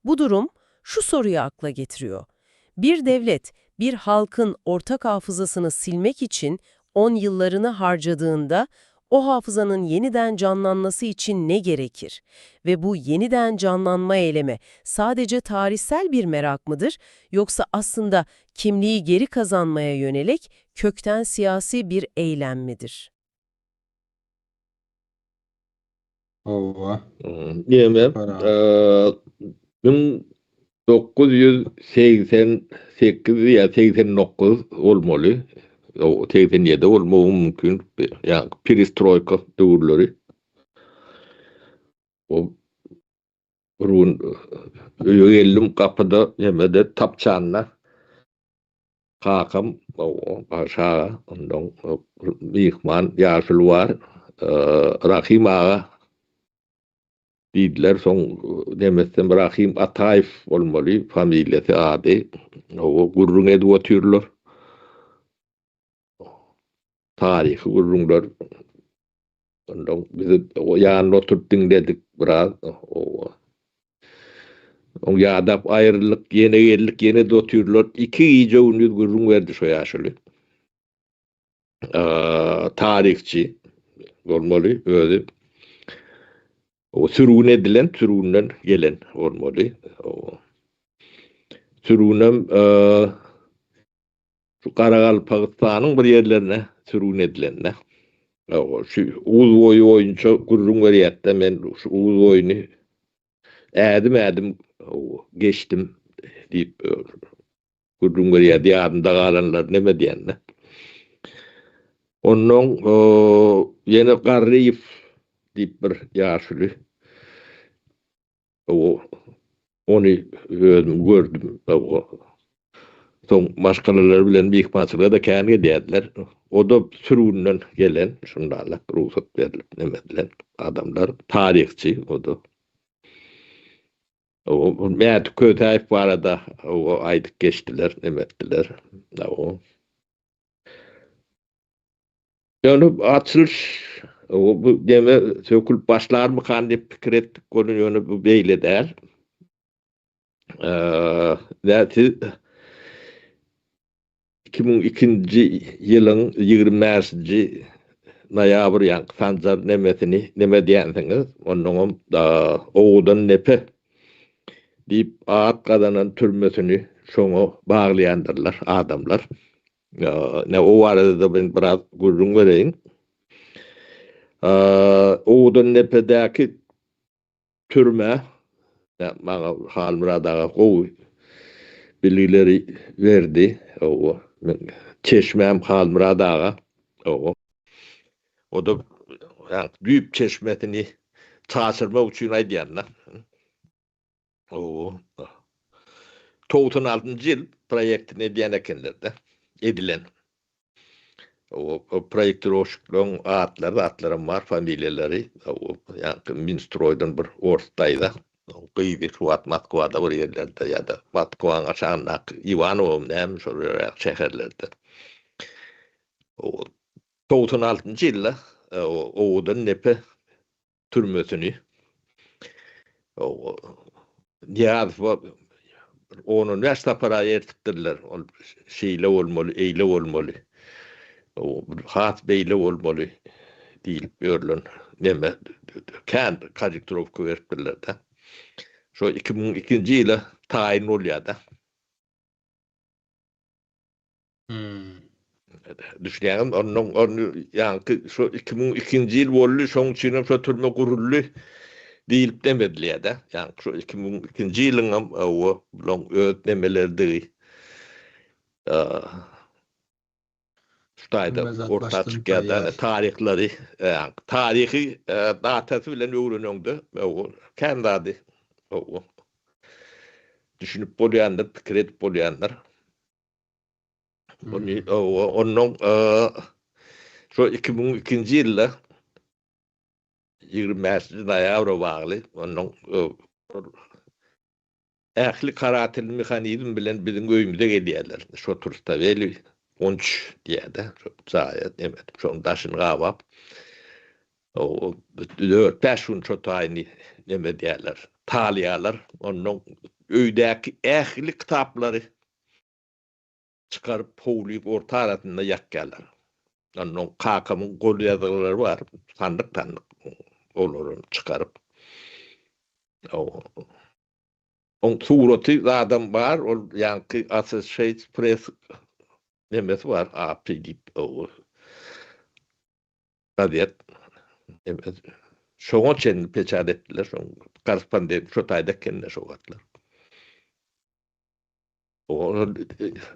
Bu durum şu soruyu akla getiriyor. Bir devlet, bir halkın ortak hafızasını silmek için 10 yıllarını harcadığında o hafızanın yeniden canlanması için ne gerekir? Ve bu yeniden canlanma eylemi sadece tarihsel bir merak mıdır yoksa aslında kimliği geri kazanmaya yönelik kökten siyasi bir eylem midir? Hawa. Diýemem. Para. Eee, 1988 ýa 89 bolmaly. O 87 bolmagy mümkin. Ýa perestroika döwürleri. O bir gün öýe geldim kapıda ýemede tapçanna. Kakam o aşağı ondan myhman ýaşuly bar. Eee, Rahim aga diýdiler. Soň demesem Rahim Ataýew bolmaly familiýasy ady. O gürrüň edip otyrlar. Taryhy gürrüňler. Ondan bizi o ýanynda oturyp diňledik biraz. O Oň ýadap aýrylyk, ýene geldik, ýene de otyrlar. Iki gije gündüz gürrüň berdi şo ýaşuly. Eee, taryhçy bolmaly özi. O sürgün edilen, sürgünden gelen bolmaly. O sürgünem eee şu Garagalpagystanyň bir ýerlerine sürgün edilenler. Şu Uzboýy boýunça gürrüň berýärdi-de, men şu Uzboýuny ädim-ädim geçdim diýip gürrüň berýärdi, ýadynda galanlar neme diýende. Onnoň ýene Garryýew diýip bir ýaşuly Ony özüm gördüm. Soň maşgalalary bilen myhmançylyga-da kän gelýärdiler. O-da sürgünden gelen, şundarlak rugsat berlip neme edilen adamlar. Taryhçy o-da. Mäti Kösäýew barada aýdyp geçdiler, neme etdiler. Ýöne açylyş bu deme sökülip başlarmykan diýip pikir etdik, ony ýöne bu beýle däl. Eee, siz 2002-nji ýylyň 25-nji noýabr ýaňky Sanjar nemesini neme diýensiňiz, onnoňam Owadan depe diýip at gazanan türmesini şoňa baglaýandyrlar adamlar. Ne o barada-da men biraz gürrüň bereýin. Owadandepedäki türme maňa Halmyrat aga gowy bilgileri berdi. Owa, men çeşmäm Halmyrat aga. Owa. O-da düýp çeşmesini çaşyrmak üçin aýdýan-da. Owo. 96-njy ýyl proýektini edýän ekenler-de. Edilen. Owo, o proýektirowşiklaryň atlary, zatlaram bar, familiýalary. Owo, ýaňky Minstroýdan bir ors daýza. Gyzy şu wagt Moskwada bir ýerlerde ýa-da Moskwanyň aşagyndaky Iwanowomy näme şol ýeräk şäherlerde. Owo, 96-njy ýylda Owadan depe türmesini Nyýazowa on-on bäş sapar-a ertipdirler. Ol şeýle bolmaly, eýle bolmaly, has beýle bolmaly diýlip ýörlen neme kän korrektirowka beripdirler-de. Şo 2002-nji ýyla taýyn bolýar-da. Düşünýäňizmi? Ondan ony ýaňky şo 2002-nji ýyl boldy, şoň üçin hem şo türme guruldy diýlip demedilýär-de. Ýaňky şo 2002-nji ýylyň hem hawa, bulaň öz nemelerdigi şu taýda orta çykýar-da, taryhlary, ýaňky taryhy datasy bilen öwreneňde, hawa, kän zady, hawa, düşünip bolýandyr, pikir edip bolýandyr. Ondan şo 2002-nji ýylda 25-nji noýabra bagly ondan ähli karatel mehanizm bilen biziň öýümize gelýärler. Şo Turstaweli 13 diýýär-de, şo jaýa neme edip, şonuň daşyny gabap, dört-bäş gün şo taýyny neme edýärler, talaýarlar. Ondan öýdäki ähli kitaplary çykaryp howlyň orta arasynda ýakýarlar. Onnoň kakamyň gol ýazgylary bar, sandyk-sandyk olaram çykaryp. Oň suraty zadam bar, ol ýaňky Associated Press nemesi bar, AP diýip gazet. Şoňa çenli peçat etdiler, şoň korrespondent şo taýda eken-de şo wagtlar.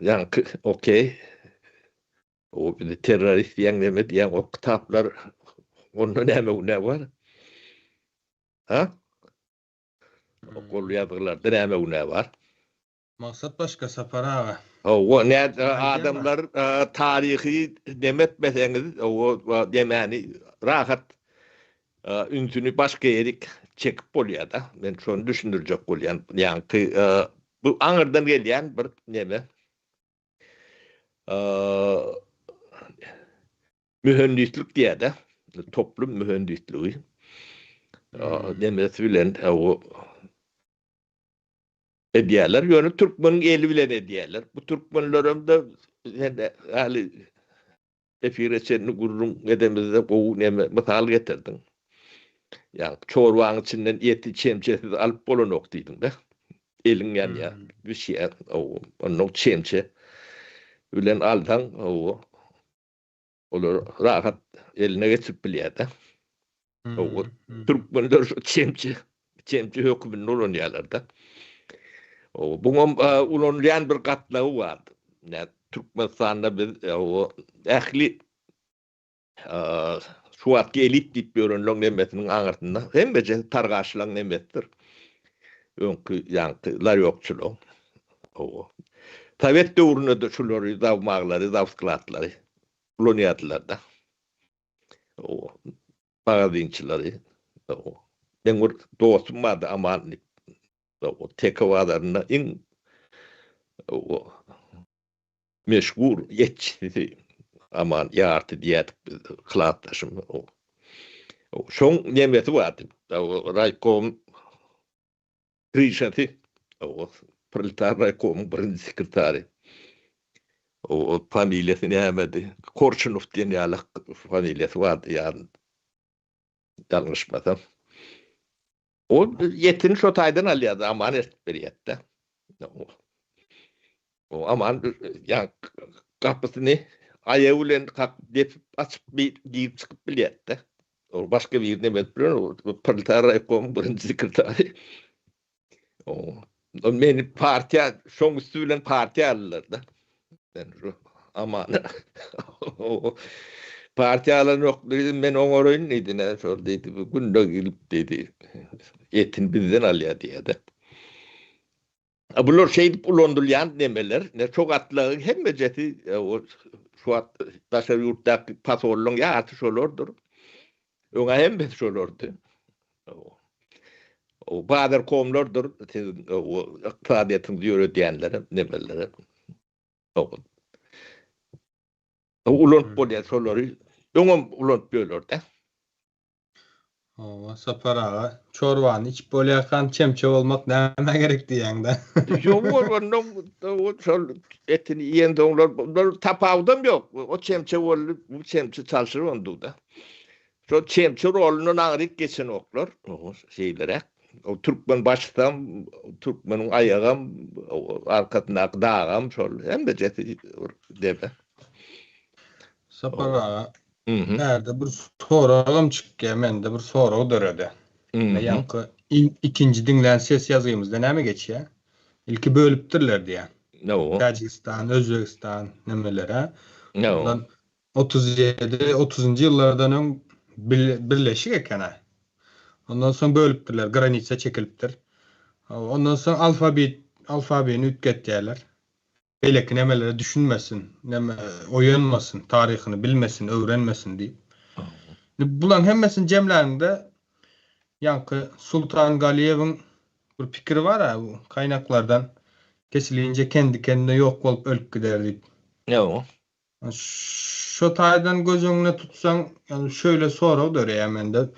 Ýaňky okey. O bizi terrorist diýen neme diýen o kitaplar onda näme günä bar? Ha? O gol ýazgylarda näme günä bar? Maksat başga Sapar aga. Hawa, ne adamlar taryhy neme etmeseňiz, o demäni rahat ünsüni başga ýerik çekip bolýar-da. Men şony düşündirjek bolýan. Ýaňky bu aňyrdan gelýän bir neme. Mühendislik diýýär-de. Toplum mühendisligi. Nemesi bilen o edýärler. Ýöne türkmeniň eli bilen edýärler. Bu türkmenlerem-de hali Efire çenli gürrüň edemizde gowy neme mysal getirdiň. Ýaňky çorbaň içinden eti çemçesiz alyp bolanok diýdiň-de. Eliň ýanýar, bişýär. Hawa, onnoň çemçe bilen alsaň, hawa. Olar rahat eline geçirip bilýär-de. Türkmenler şu çemçe, çemçe höküminde ulanýarlar-da. Buňam ulanylýan bir gatlagy bar. Türkmenistanda biz ähli şu wagtky elit diýip ýörenleň nemesiniň aňyrsynda hemmejesi targaşlaň nemesidir. Öňki ýaňky larýokçylaň. Sowet döwründe-de şulary zawmaglary, zawsklatlary ulanýardylar-da. Magazinçileri. Meň bir dostum bardy Aman diýip. Teke bazarynda iň meşhur etçisi Aman ýarty diýerdik biz klasdaşym. Şoň nemesi bardy. Raýkom Krişasy, proletar raýkomyň birinji sekretary. O familiýasy nämedi? Korçunow diýen ýaly familiýasy bardy ýa ýalňyşmasam. O ýetini şo taýdan alýardy, aman eltip berýärdi-de. O aman ýa gapysyny aýagy bilen kakyp depip açyp bir girip çykyp bilýärdi-de. O başga bir neme edip bilen o proletar raýkomyň birinji sekretary. O o meni partiýa şoň üsti bilen partiýa aldylar-da. Men şu aman partiýa alan ýok diýdi, men oňaraýyn diýdi, ne şol diýdi, bu günde gelip diýdi, etini bizden alýar diýýär-de. A bular şeýdip ulanylýan nemeler, ne şo gatlagyň hemmejesi o şu wagt daşary ýurtdaky posollaryň ýarysy şolardyr. Öňä hemmesi şolardy. O bazarkomlardyr, siziň o ykdysadyýetiňizi ýöredýänler nemeler. Ulanyp bolýar şolary. Öňem ulanyp ýörler-de. Hawa, Sapar aga, çorbany içip bolýarkan çemçe bolmak nämä gerek diýýäň-dä. Ýok, onda şol etini iýensoňlar, bular tapawudam ýok. O çemçe boldy, bu çemçe çalşyryp ondu-da. Şol çemçe rolundan aňryk geçenoklar. Şeýleräk. O türkmen başysam, türkmeniň aýagam, arkasyndaky dagam şol hemmejesi bir deme. Sapar aga, Bärde bir soragam çykýar, mende bir sorag döredi. Ýaňky ikinji diňlän ses ýazgymyzda näme geçýär? Ilki bölüpdirler diýýär. Täjigistan, Özbegistan nemelere. Ondan 37, 30-njy ýyllardan öň birleşik eken-ä. Ondan soň bölüpdirler, granitsa çekilipdir. Ondan soň alfabet, alfabeni üýtgetýärler. Beýleki nemelere düşünmesin, neme oýanmasyn, taryhyny bilmesin, öwrenmesin diýip. Indi bularyň hemmesini jemläniňde ýaňky Sultan Galiýewiň bir pikiri bar-a, bu kaýnaklardan kesilinje kendi kendine ýok bolup ölüp gider diýip. Ýok. Şo taýdan göz öňüne tutsaň, ýagny şöyle sorag döreýär mende.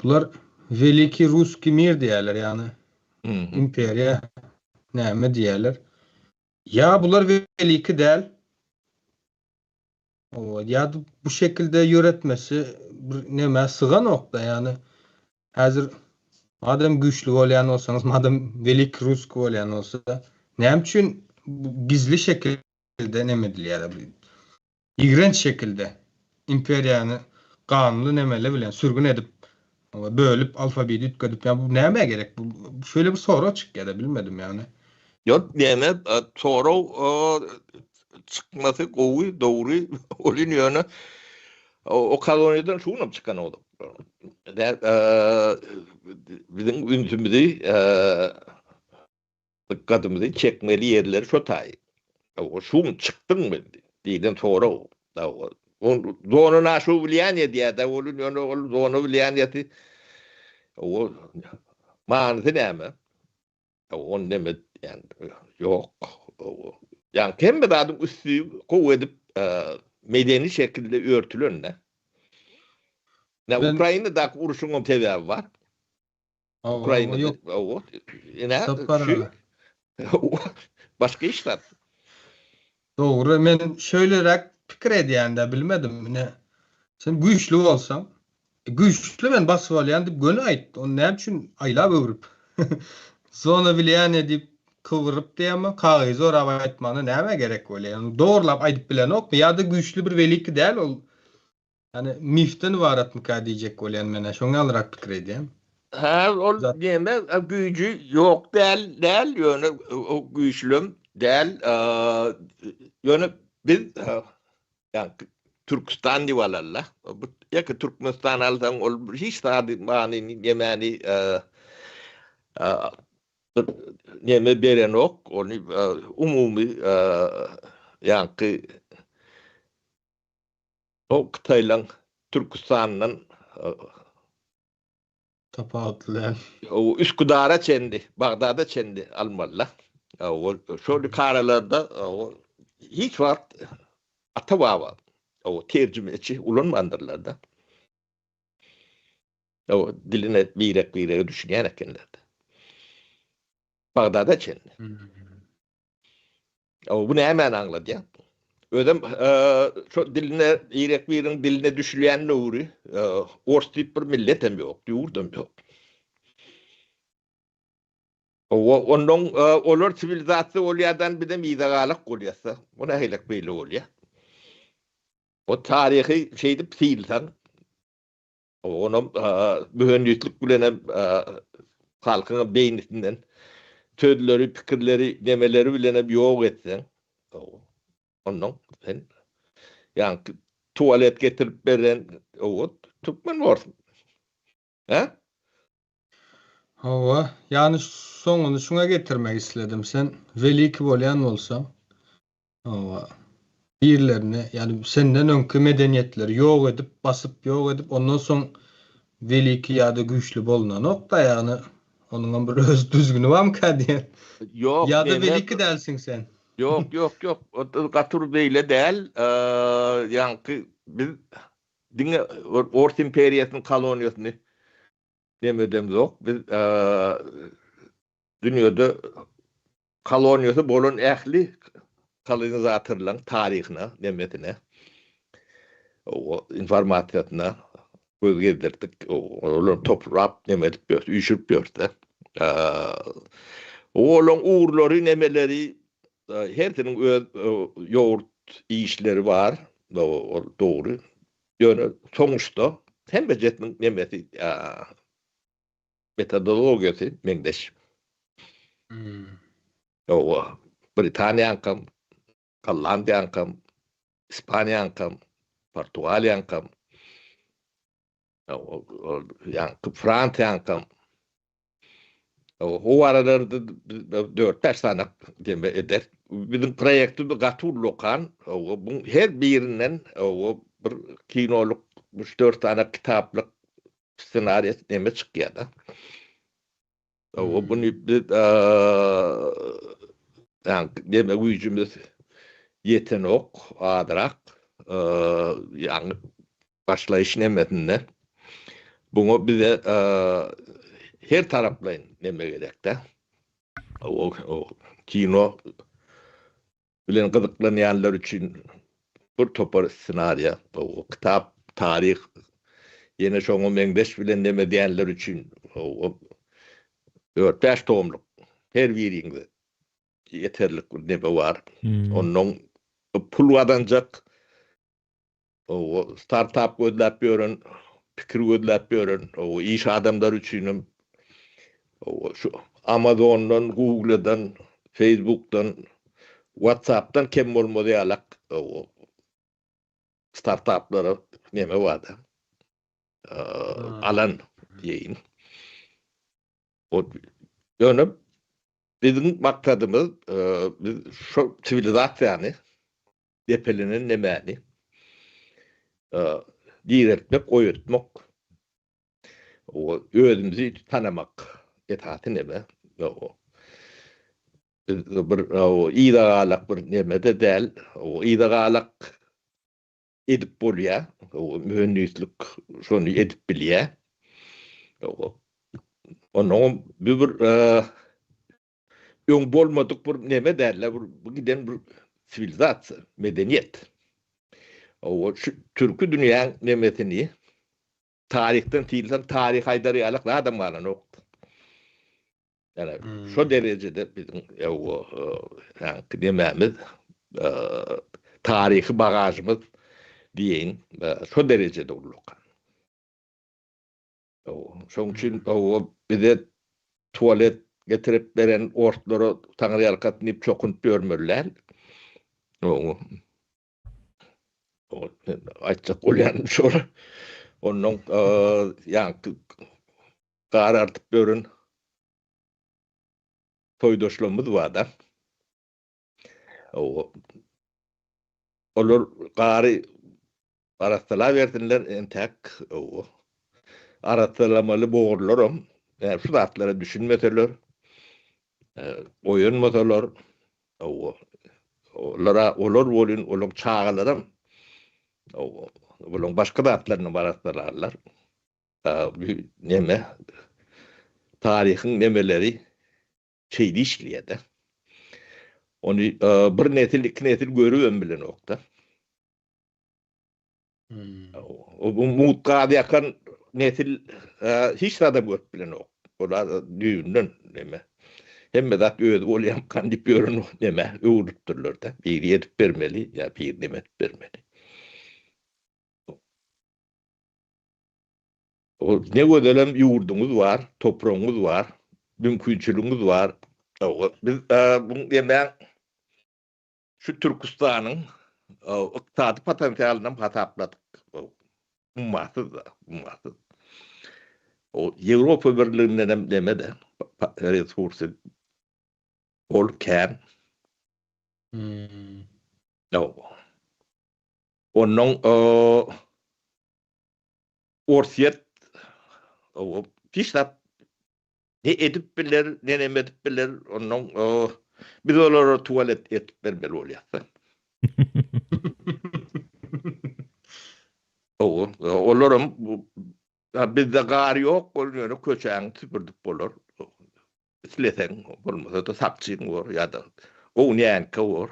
Bular Veliki Russkiý mir diýýärler, ýagny imperiýa näme diýýärler. Ýa bular veliki däl. Owa, ýa bu şekilde ýöretmesi bir nämä syganok-da, ýagny häzir madem güýçli bolýan bolsaňyz, madem Veliki Russkiý bolýan bolsa, näme üçin gizli şekilde şekilde neme edilýär bu ýigrenç şekilde imperiýany ganly nemele bilen sürgün edip bölüp alfabeti üýtgedip ýa bu nämä gerek bu şeýle bir sorag çykýada bilmedim ýagny. Ýok näme sorag çykmasy gowy dogry bolýan ýöne o koloniýadan şu günem çykanok biziň ünsümizi Dykgatymyzy çekmeli ýerleri şo taýy. Hawa, şu gün çykdyňmy? diýlen sorag. Hawa, ol zona naşo wliýaniýe diýýär-dä, ol ýöne ol zona wliýaniýesi, hawa, manysy näme? Hawa, ony neme diýýän, ýok. Hawa, ýagny hemme zadyň üsti gowy edip, medeni şekilde örtülen-dä. Ine, Ukrainadaky urşuňam sebäbi bar. Ukrainada Ýok. Hawa. Ine, şu başga iş zat. Dogry, men şöýleräk pikir edýän-de, bilmedim. Ine, sen güýçli bolsaň, güýçli men basyp alýan diýip göni aýt. Ony näme üçin aýlap öwrüp, zona wliýaniýa diýip. kygyryp diýýärmi, kagyzy orap aýtmagyna nämä gerek bolýar? Ýagny dogrulap aýdyp bilenokmy ýa-da güýçli bir weliki däl ol. Ýani mifden ybaratmyka diýjek bolýan men-ä şoňa ýalyrak pikir edýän. Hä, ol neme güýji ýok däl, däl, ýöne o güýçlem däl. Ýöne biz ýa Türküstan diýip alalda. Bu ýeke Türkmenistan alsaň ol hiç zady manyny nemäni bir neme berenok. Ony umumy ýaňky O Hytaýlaň Türküstandan tapawutly däl. O Üsküdara çenli, Bagdada çenli almalylar. O şol karalarda o hiç wagt ata-baba o terjimeçi ulanmandyrlar-da. O diline birek-birege düşünýän ekenler. Bagdada çenli. O bu nämäni aňladýar? Özem şo diline birek biriň diline düşülýän döwri ors diýip bir millet hem ýok, ýurdam ýok. O ondan olar siwilizasiýa bolýardan bizem yza galak bolýarsa, bu nähilek beýle bolýar? O taryhy şeýdip sylsaň, Onam mühendislik bilenem halkyň beýnisinden sözleri, pikirleri, nemeleri bilenem ýok etseň, onnoň sen ýaňky tualet getirip beren o türkmen borsuň. Hä? Hawa, ýagny soňuny şuňa getirmek isledim. Sen weliki bolýan bolsaň, Hawa. Birlerini, ýagny senden öňki medeniýetleri ýok edip, basyp ýok edip, ondan soň weliki ýa-da güýçli bolunanok-da, ýagny onuňam bir öz düzgüni barmyka diýen. Ýok, Ýa-da weliki dälsiň sen. Ýok, ýok, ýok. O gaty bir beýle däl. Ýaňky biz diňe Ors imperiýasynyň koloniýasyny Nemedemzok, biz dünýede koloniýasy bolan ähli kolonizatorlaryň taryhyna, nemesine, informasiýasyna göz gezdirdik. Olary toplap, neme edip ýörüs, üýşürip ýörüs-de. Olaryň ugurlary, nemeleri, hersiniň öz ýowurt işleri bar, ol dogry. Ýöne soňuşda hemmejesiniň nemesi metodologiýasy meňzeş. Hawa, Britaniýaňkam, Gollandiýaňkam, Ispaniýaňkam, Portugaliýaňkam, ýaňky Fransiýaňkam. O aralarda dört-bäş sany neme eder. Biziň proýektimiz gaty ullakan. Bu her birinden bir kinolyk, üç-dört sany kitaplyk ssenariý neme çykýar-da. Muny biz ýaňky neme güýjümiz ýetenok, azrak. Ýaňy başlaýyş nemesinde buňa bize her taraplaýyn neme gerekdä. O kino bilen gyzyklanýanlar üçin bir topar ssenariýa, kitap, taryh, ýene şoňa meňzeş bilen neme diýenler üçin dört-bäş tomluk her biriňize ýeterlik bir neme bar. Onnoň pul gazanjak Startap gözläp ýören, pikir gözläp ýören iş adamlary üçinem şu Amazondan, Googledan, Facebookdan, WhatsAppdan kem bolmaz ýalak startaplara neme barda alan diýeýin. Ýöne biziň maksadymyz biz şo siwilizasiýany depelenen nemäni direltmek, oýatmak, özümizi tanamak esasy neme. Biz bir yza galak bir neme-de däl, yza galak edip bolýar, mühendislik şony edip bilýär. Onnoňam bu bir Öň bolmadyk bir neme däl-de, bir bu giden bir siwilizasiýa, medeniýet. Hawa, şu türki dünýäň nemesini taryhdan synlasaň, taryh aýdar ýaly zadam galanok. Ýani şo derejede biziň ýaňky nemämiz taryhy bagažymyz diýeýin şo derejede ullakan. Şoň üçin bize tualet getirip beren orslara taňryýalkasyn diýip çokunyp ýörmeli däl. Aýtjak bolýanym şol. Ondan ýaňky gar artyp ýören toýdaşlarymyz bar-da. Olar gary arassalabersinler entäk arassalamaly bogurlaram şu zatlara düşünmeseler, oýanmasalar, olara olar bolyn olaň çagalaram olaň başga zatlaryny arassalarlar. Bu neme taryhyň nemeleri şeýle işleýär-de. Ony bir nesil, iki nesil görübem bilenok-da. O mugt gaz ýakan nesil hiç zadam görüp bilenok. Olar düýbünden neme. Hemme zat özi bolýamkan diýip ýören neme öwrülipdirler-de. Biri edip bermeli, ýa biri neme edip bermeli. O ne gözelem ýurduňyz bar, topragyňyz bar, mümkinçiligiňiz bar. Biz bu nemäň şu Türküstanyň ykdysady potensialynam hasapladyk. Ummasyz, ummasyz. O Ýewropa Birligindenem neme-de resursy bol kän. Hmm. Onnoň Orsýet hiç zat ne edip biler, ne neme edip biler, onnoň biz olara tualet etip bermeli bolýas. Olaram bizde gar ýok, ol ýöne köçäňi süpürdip bolar. Isleseň, bolmasa-da sakçyň bor ýa-da gowy nänka bor.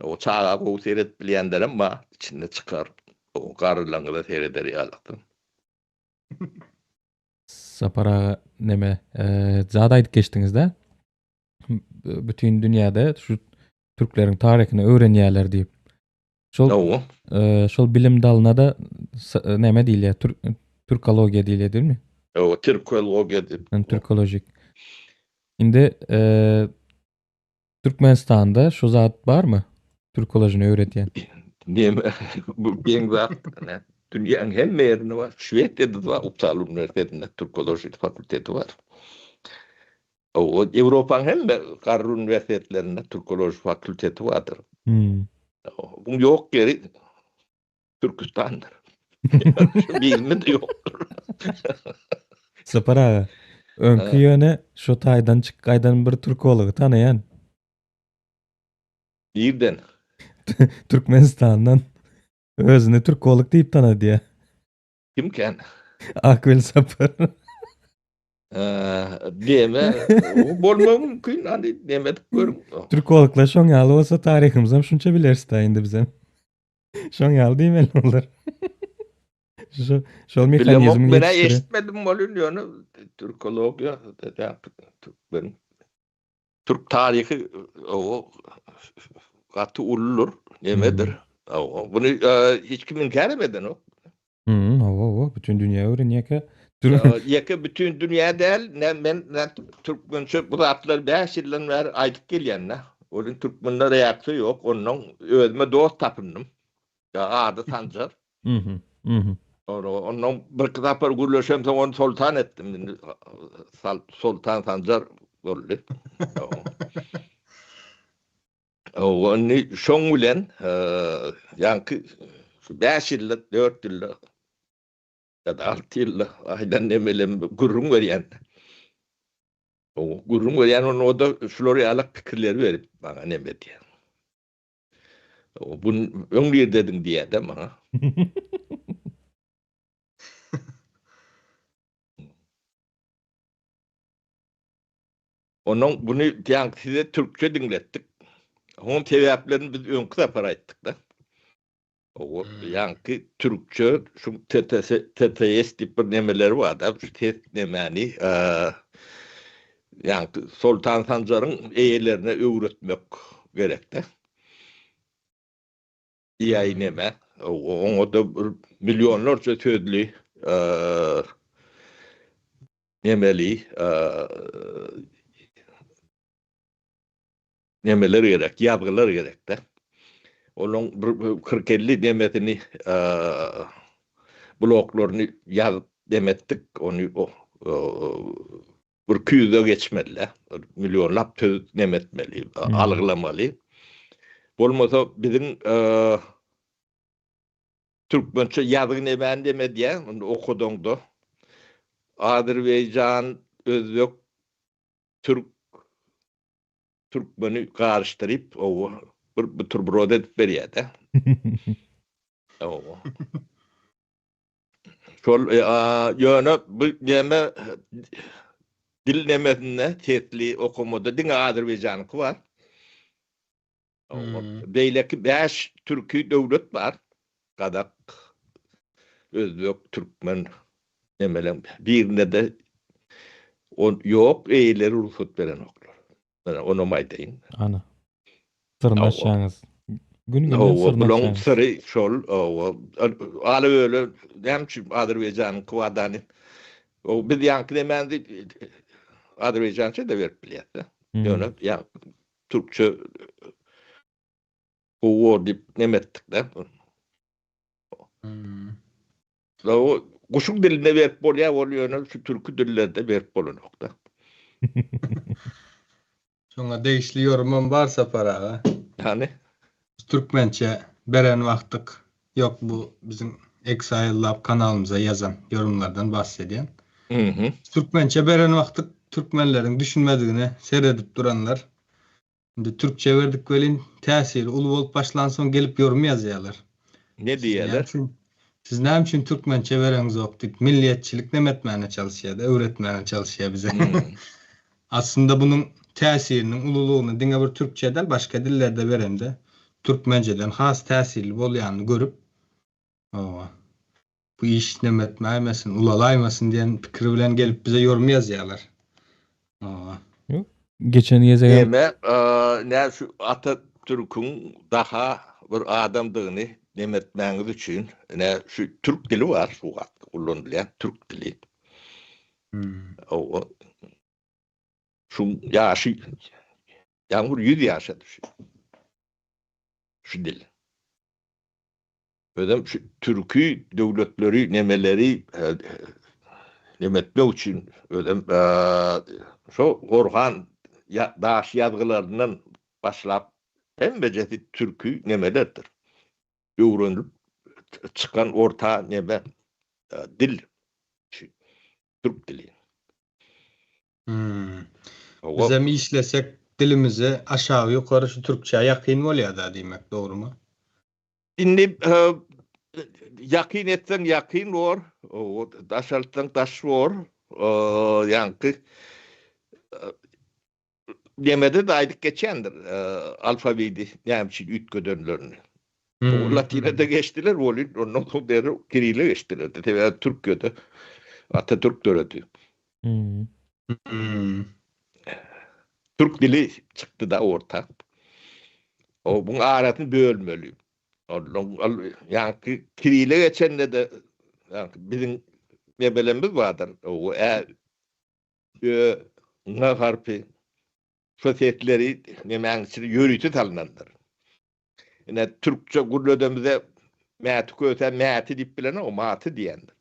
O çaga gowy seredip bilýänlerem bar, içinde çykar. O garrylaryňyza sereder ýalykdan. Sapar aga neme, zat aýdyp geçdiňiz-de. Bütin dünýäde şu türkleriň taryhyny öwrenýärler diýip. Şol şol bilim dalyna-da näme diýilýär? Türkologiýa diýilýär, dälmi? Hawa, türkologiýa diýip. Türkolojik. Indi Türkmenistanda şu zat barmy? Türkolojini öwredýän. Neme, bu geň zat. Dünýäň hemme ýerinde bar. Şwesiýada bar, Uppsala uniwersitetinde türkoloji fakulteti bar. O Ýewropanyň hemme garry uniwersitetlerinde türkoloji fakulteti bardyr. Hmm. Buň ýok ýeri Türküstandyr. Birinde-de ýokdur. Sapar aga, öňki ýöne şo taýdan çykyp gaýdan bir türkology tanaýan. Nirden? Türkmenistandan. Özüni türkolog diýip tanadýar. Kimkän? Akwel Sapar. Deme, bolmagy mümkin, hany deme edip görüň. Türkologlar şoň ýaly bolsa taryhymyzam şunça bileris-dä indi bizem. Şoň ýaly diýmeli bolar. Şu şol mehanizmi Men eşitmedim bolun ýöne türkologiýa türkmen türk taryhy o gaty uludyr, nemedir. Bunu hiç kim inkär edenok. Hmm, hawa, hawa, bütün dünýä öwrenýärkä. Ýeke bütün dünýä däl, ne men ne türkmençe bu zatlary 5 ýyldan bäri aýdyp gelýän-de. Onuň türkmende reaksiýa ýok, ondan özüme dost tapyndym. Ady Sanjar. Mhm. Mhm. Ondan bir sapar gürleşemsoň ony soltan etdim. Indi Soltan Sanjar boldy. Ony şoň bilen ýaňky şu 5 ýylda, 4 ýylda ýa-da 6 ýylda aýdan nemelem gürrüň berýän. O gürrüň berýän onda o-da şular ýaly pikirleri berip maňa neme edýär. Bu öň nirdediň diýýär-de maňa. Onuň buny ýaňky size türkçe diňletdik. Onuň sebäplerini biz öňki sapar aýtdyk-da. O ýaňky türkçe şu TTS, TTS diýip bir nemeleri bar-da, şu ses nemäni. Ýaňky Soltan Sanjaryň eýelerine öwretmek gerek-dä. Diýäý neme, oňa-da bir millionlarça sözli nemeli nemeler gerek, ýazgylar gerek-dä. Olaň bir 40-50 nemesini bloklaryny ýazyp nemetdik, ony Bir küýze geçmeli-dä. Millionlap söz neme etmeli, algylamaly. Bolmasa biziň türkmençe ýazgy nemäni dem edýär, indi okadaňda. Azerbaýjan, özbek, türk, türkmeni garyşdyryp, oba bir buterbrod edip berýär-dä. Oba. Şol ýöne bu neme dil nemesinde sesli okamada diňe Azerbaýjanyňky bar. Beýleki 5 türki döwlet bar. Gazak, özbek, türkmen nemeleň birinde-de ýok, eýeleri rugsat berenoklar. Mana onam aýdaýyn. Ana. Syryny açýaňyz. Gün-günden syryny Bulaň açýaňyz. syry şol, owa. Ala-böle näme üçin Azerbaýjanyňky wadany o biz ýaňky nemäni Azerbaýjança-da berip bilýäs-de. Ýöne ýa türkçe gowy bor diýip neme etdik-de. O guşuň dilinde berip bolýar, ol ýöne şu türki dillerde berip bolanok-da. Şoňa degişli ýorumam bar Sapar aga. Hany? Türkmençe beren wagtyk ýok bu biziň Exile Lab kanalymyza ýazan ýorumlardan bahsedýän. Türkmençe beren wagtyk türkmenleriň düşünmedigine seredip duranlar. Indi türkçe berdik welin täsiri uly bolup başlansoň gelip ýorum ýazýarlar. Ne diýýärler? Siz näme üçin türkmençe bereňzok diýip milliýetçilik neme etmäne çalyşýar-da, öwretmäne çalyşýar bize. Aslynda bunuň täsiriniň ululygyny diňe bir türkçe däl başga dillerde berende türkmenceden has täsirli bolýanyny görüp, hawa, bu iş neme etmäýmesin, ulalaýmasyn diýen pikir bilen gelip bize ýorum ýazýarlar. Hawa. Geçen gezegem. Neme, nä şu Atatürküň daha bir adamdygyny neme etmäňiz üçin, ine şu türk dili bar şu wagt ullanylýan türk dili. Hawa. Şu ýaşy ýaňy bir 100 ýaşa düşýär. Şu dil. Özem şu türki döwletleri nemeleri neme etmek üçin özem şo Orhan daş ýazgylaryndan başlap hemmejesi türki nemelerdir. Öwrenilip çykan orta neme dil şu türk dili. Hmm. Bizem işlesek dilimizi aşagy ýokary şu türkçä ýakyn bolýada diýmek dogrymy? Indi ýakyn etseň ýakyn bor, daşaltsaň daş bor. Ýaňky nemede-de aýdyp geçýändir, alfabedi näme üçin üýtgedenlerini. Latynada geçdiler welin, ondan soň derrew kirile geçdiler. Sebäbi Türkiýede Atatürk döredi. Türk dili çykdy-da orta. O buň arasyny bölmeli. Ondan ýaňky kirile geçende-de ýaňky biziň memelemiz bardyr. O ä ö ň harpy şo sesleri nemäň içine ýörite salynandyr. Ine türkçe gürledemize Mäti Köse Mäti diýip bilenok, Maty diýendir.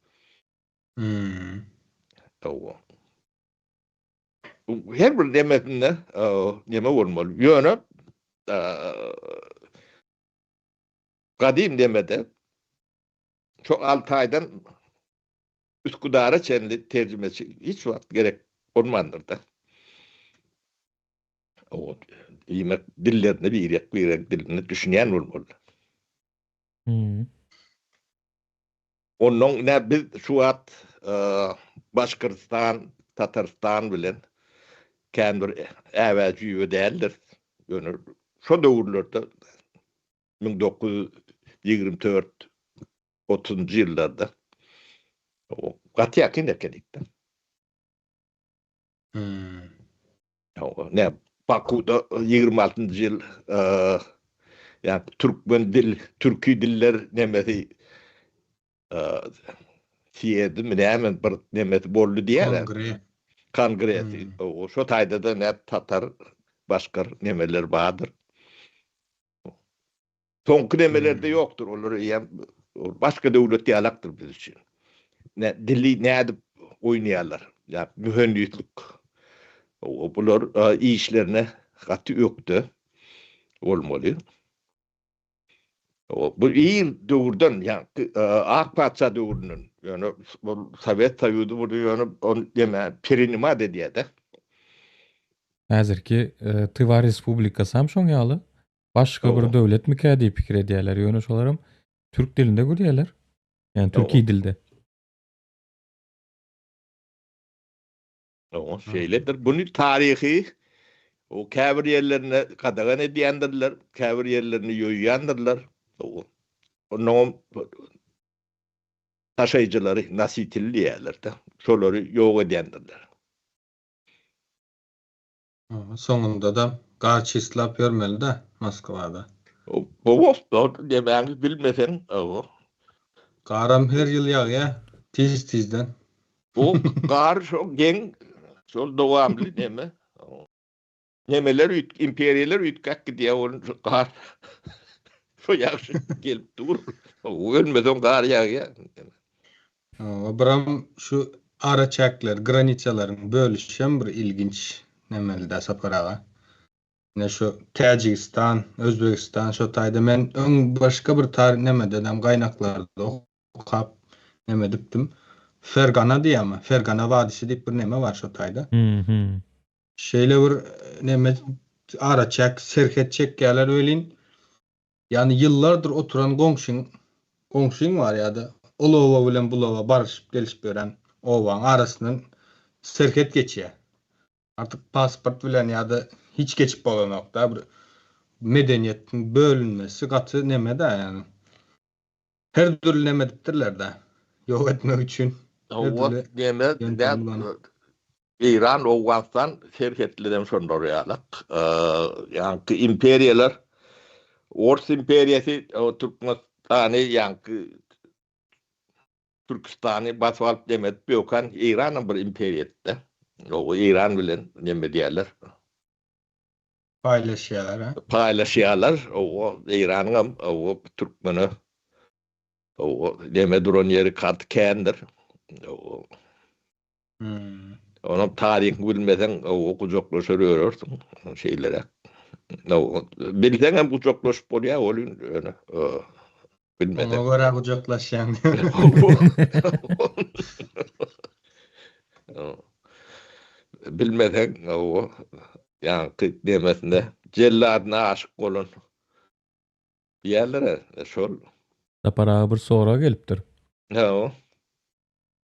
Hmm. Hawa. Her bir demesinde neme bolmaly. Ýöne gadym demede şu Altaýdan Üsküdara çenli terjimeçi hiç wagt gerek bolmandyr-da. O diýmek dillerine birek-birek diline düşünýän bolmaly. Hmm. Onnoň nä biz şu wagt Başgyrstan, Tatarystan bilen kän bir äbä-jüýbe däldiris. Ýöne şo döwürlerde 1924 otuzynjy ýyllarda gaty ýakyn ekenik-de. Hmm. Ne Bakuda 26-njy ýyl ýa türkmen dil, türki diller nemesi sýezdi mi näme bir nemesi boldy diýýärler. Kongre. Kongresi. O şo taýda-da ne tatar, başgar nemeler bardyr. Soňky nemelerde ýokdur, olar eýýäm başga döwlet ýalakdyr biz üçin. Ne dili nädip oýnaýarlar? Ýa mühendislik. Bular işlerine gaty ökde bolmaly. Bu ir döwürden, ýa Ak patyşa döwründen, ýöne Sowet Soýuzy bu ýöne ony deme perinimat edýär-de. Häzirki Tywa Respublikasy hem şoň ýaly. Başga bir döwletmikä diýip pikir edýärler. Ýöne şolaram türk dilinde gürýärler. Ýani türki dilde. Oňa şeýledir. Buny taryhy o käbir ýerlerinde gadagan edýändirler, käbir ýerlerinde ýoýýandyrlar. Onnoňam daşaýjylary nositel diýýärler-de, şolary ýok edýändirler. Soňunda-da gar çistlap ýörmeli-dä Moskwada. Gowy demäňi bilmeseň owo. Garam her ýyl ýagýa tiz-tizden. Bu gar şo geň şol dowamly neme. Nemeler üýt imperiýalar üýtgäp gidýär ol gar şo ýagşy gelip dur. Ölmeseň gar ýagýar. Hawa, biram şu araçäkler, graniçalaryň bölüşem bir ilginç nemeli-dä Sapar aga. Ine şu Täjigistan, Özbegistan şo taýda men öň başga bir tar nemededem gaýnaklarda okap neme edipdim. Fergana diýýärmi? Fergana wadysy diýip bir neme bar şo taýda. Şeýle bir neme araçäk, serhet çekýärler welin, Ýagny ýyllardyr oturan goňşyň, goňşyň bar ýa-da ol oba bilen bul oba baryşyp gelişip ýören obaň arasyndan serhet geçýär. Artyk pasport bilen ýa-da hiç geçip bolanok-da bir medeniýetiň bölünmesi gaty neme-dä ýagny. Her dürli neme edipdirler-dä. Ýok etmek üçin her Hawa, dürli neme, ýöntem ulanyp. Eýran, Owganystan serhetlerem şonlar ýalak. Ýaňky imperiýalar, Ors imperiýasy Türkmenistany ýaňky Türküstany basyp alyp neme edip ýokan Eýranam bir imperiýadyda. O Eýran bilen neme edýärler. Paýlaşýarlar ha. Paýlaşýarlar. O Eýranyňam o türkmene o neme duran ýeri gaty kändir. O Onuň taryhyny bilmeseň, o gujaklaşar ýörersiň. Şeýleräk. Bilseň hem gujaklaşyp bolýar, ol ýöne bilmeseň. Oňa görä gujaklaşýaň. Bilmeseň, o ýaňky demesine jelladyna aşyk bolan diýerler, şol. Sapar aga bir sorag gelipdir. Hawa.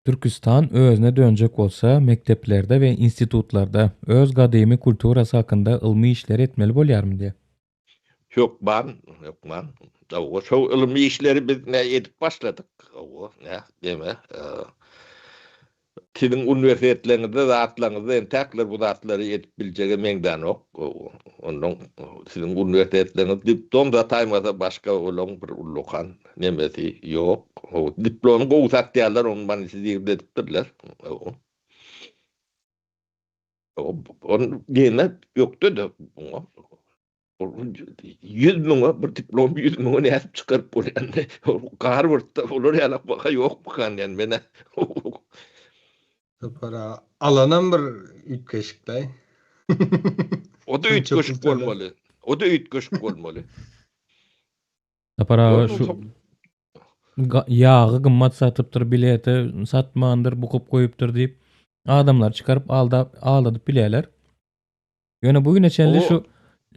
Türküstan özüne dönjek bolsa, mekdeplerde we institutlarda öz gadymy kulturasy hakynda ylmy işler etmeli bolýarmy diýä. Hökman, hökman. Hawa, şo ylmy işleri biz ne edip başladyk. Hawa, ne, deme. Siziň uniwersitetleriňizde, zatlaryňyzda entäkler bu zatlary edip biljege meňzänok. Onnoň siziň uniwersitetleriňiz diplom sataýmasa başga olaň bir ullakan nemesi ýok. Diplomy gowy satýarlar, ony monetizirde edipdirler. Ony diýene ökde-de muňa. 100 müňe bir diplom 100 müňe nädip çykaryp bolýan? Garwardda olar ýalak baha ýokmukan diýen men. Sapar alanam bir üýtgeşikläý. O-da üýtgeşik bolmaly. O-da üýtgeşik bolmaly. Sapar aga şu ýagy gymmat satypdyr, bileti satmandyr, bukup goýupdyr diýip adamlary çykaryp aldap aldadyp bilýärler. Ýöne bu güne çenli şu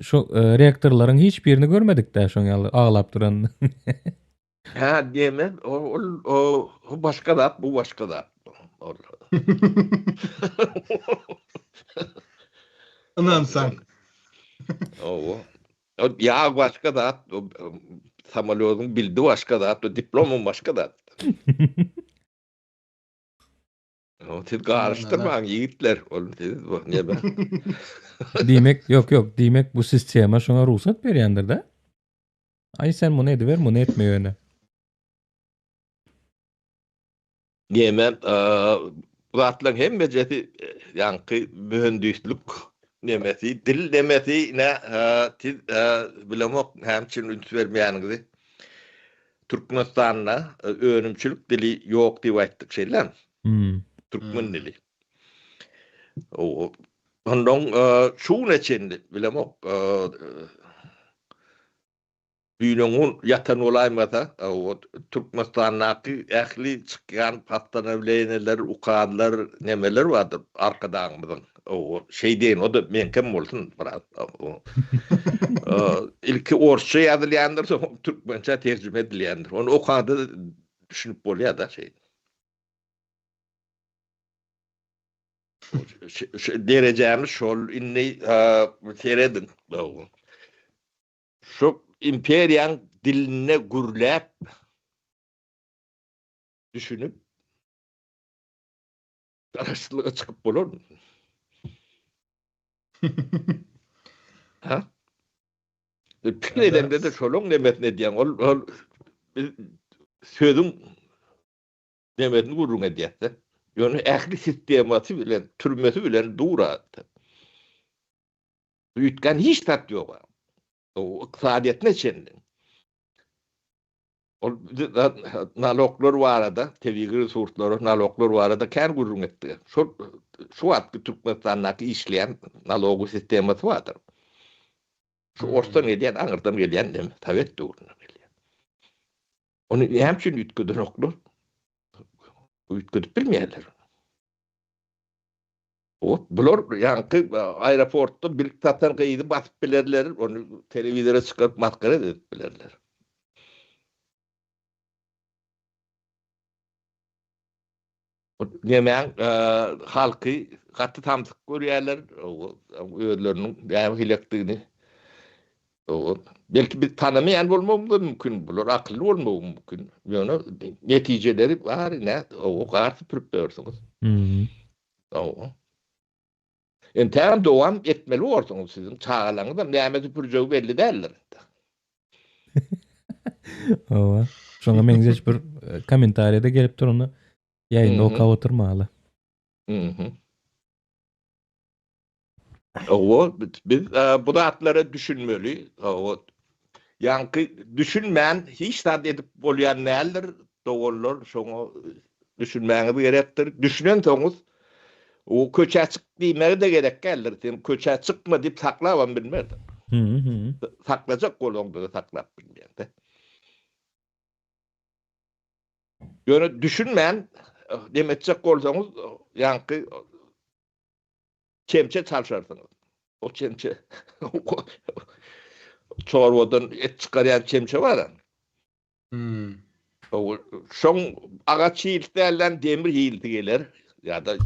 şu e, rektorlaryň hiç birini görmedik-dä şoň ýaly aglap duran. Ha diýme, ol o başga zat, bu başga zat. Ol. Ynansaň. Owa. O ýag başga zat, samolýodyň bildi başga zat, diplomam başga zat. Siz garyşdyrmaň ýigitler, ol siz bu neme. Diýmek, ýok, ýok, diýmek bu sistema şoňa rugsat berýändir-dä. Aý sen muny ediber, muny etme ýöne. Neme, bu zatlaryň hemmejesi ýaňky mühendislik nemesi, dil nemesi, ine, siz bilemok näme üçin üns bermeýäniňizi. Türkmenistanda önümçilik dili ýok diýip aýtdyk, şeýlemi? Türkmen dili. Ondan şu güne çenli bilemok, düýn-öňňun ýatan bolaýmasa, Türkmenistandaky ähli çykýan postanowleniýeler, ukazlar, nemeler bardyr Arkadagymyzyň. Şeý diýeýin, o-da meňkem bolsun biraz. Ilki orsça ýazylýandyr, soň türkmençä terjime edilýändir. Ony okanda düşünip bolýar-da şeý. Derejämiz şol. Indi serediň. Şu imperiýaň dilinde gürläp, düşünip, garaşsyzlyga çykyp bolarmy? Ha? Pikir edende-de şolaň nemesini edýäň. Ol ol biz sözüň nemesini gürrüň edýäs-de. Ýöne ähli sistemasy bilen, türmesi bilen dur-a. Üýtgän hiç zat ýok. O ykdysadyýetine çenli. Ol naloglar barada, tebigy resurslara naloglar barada kän gürrüň etdik. Şol şu wagtky Türkmenistandaky işleýän nalogy sistemasy bardyr. Şu orsdan gelýän, aňyrdan gelýän neme, sowet döwründen gelýän. Ony näme üçin üýtgedenoklar? Üýtgedip bilmeýärler. Ot, bular ýaňky aeroportda bilt satan gyzy basyp bilerler, ony telewizora çykaryp masgara edip bilerler. Nemäň halky gaty samsyk görýärler, özleriniň näme hilekdigini. Belki biz tanamaýan bolmagymyz da mümkin, bular akylly bolmagy mümkin. Ýöne netijeleri bar, ine, gar süpürip ýörsüňiz. Hawa. Entägem dowam etmeli borsuňyz, siziň çagalaryňyzam näme süpürjegi belli däldir. Hawa. Şoňa meňzeş bir e, kommentariýa-da gelip dur, ony ýaýynda okap oturmaly. Mhm. Hawa, biz e, bu zatlara düşünmeli. Hawa. Ýaňky düşünmän hiç zat edip bolýan däldir. Doganlar, şoňa düşünmäňiz gerekdir. Düşünensoňyz, o köçä çyk diýmegi-de gerek däldir. Sen köçä çykma diýip saklabam bilmersiň. Saklajak bolaňda-da saklap bilmeýäň-de. Ýöne düşünmän dem etjek bolsaňyz, ýaňky çemçe çalşarsyňyz. O çemçe çorbadan et çykarýan çemçe bar-a. Hmm. Şoň agaç hilsi dälden demir hilsi geler ýa-da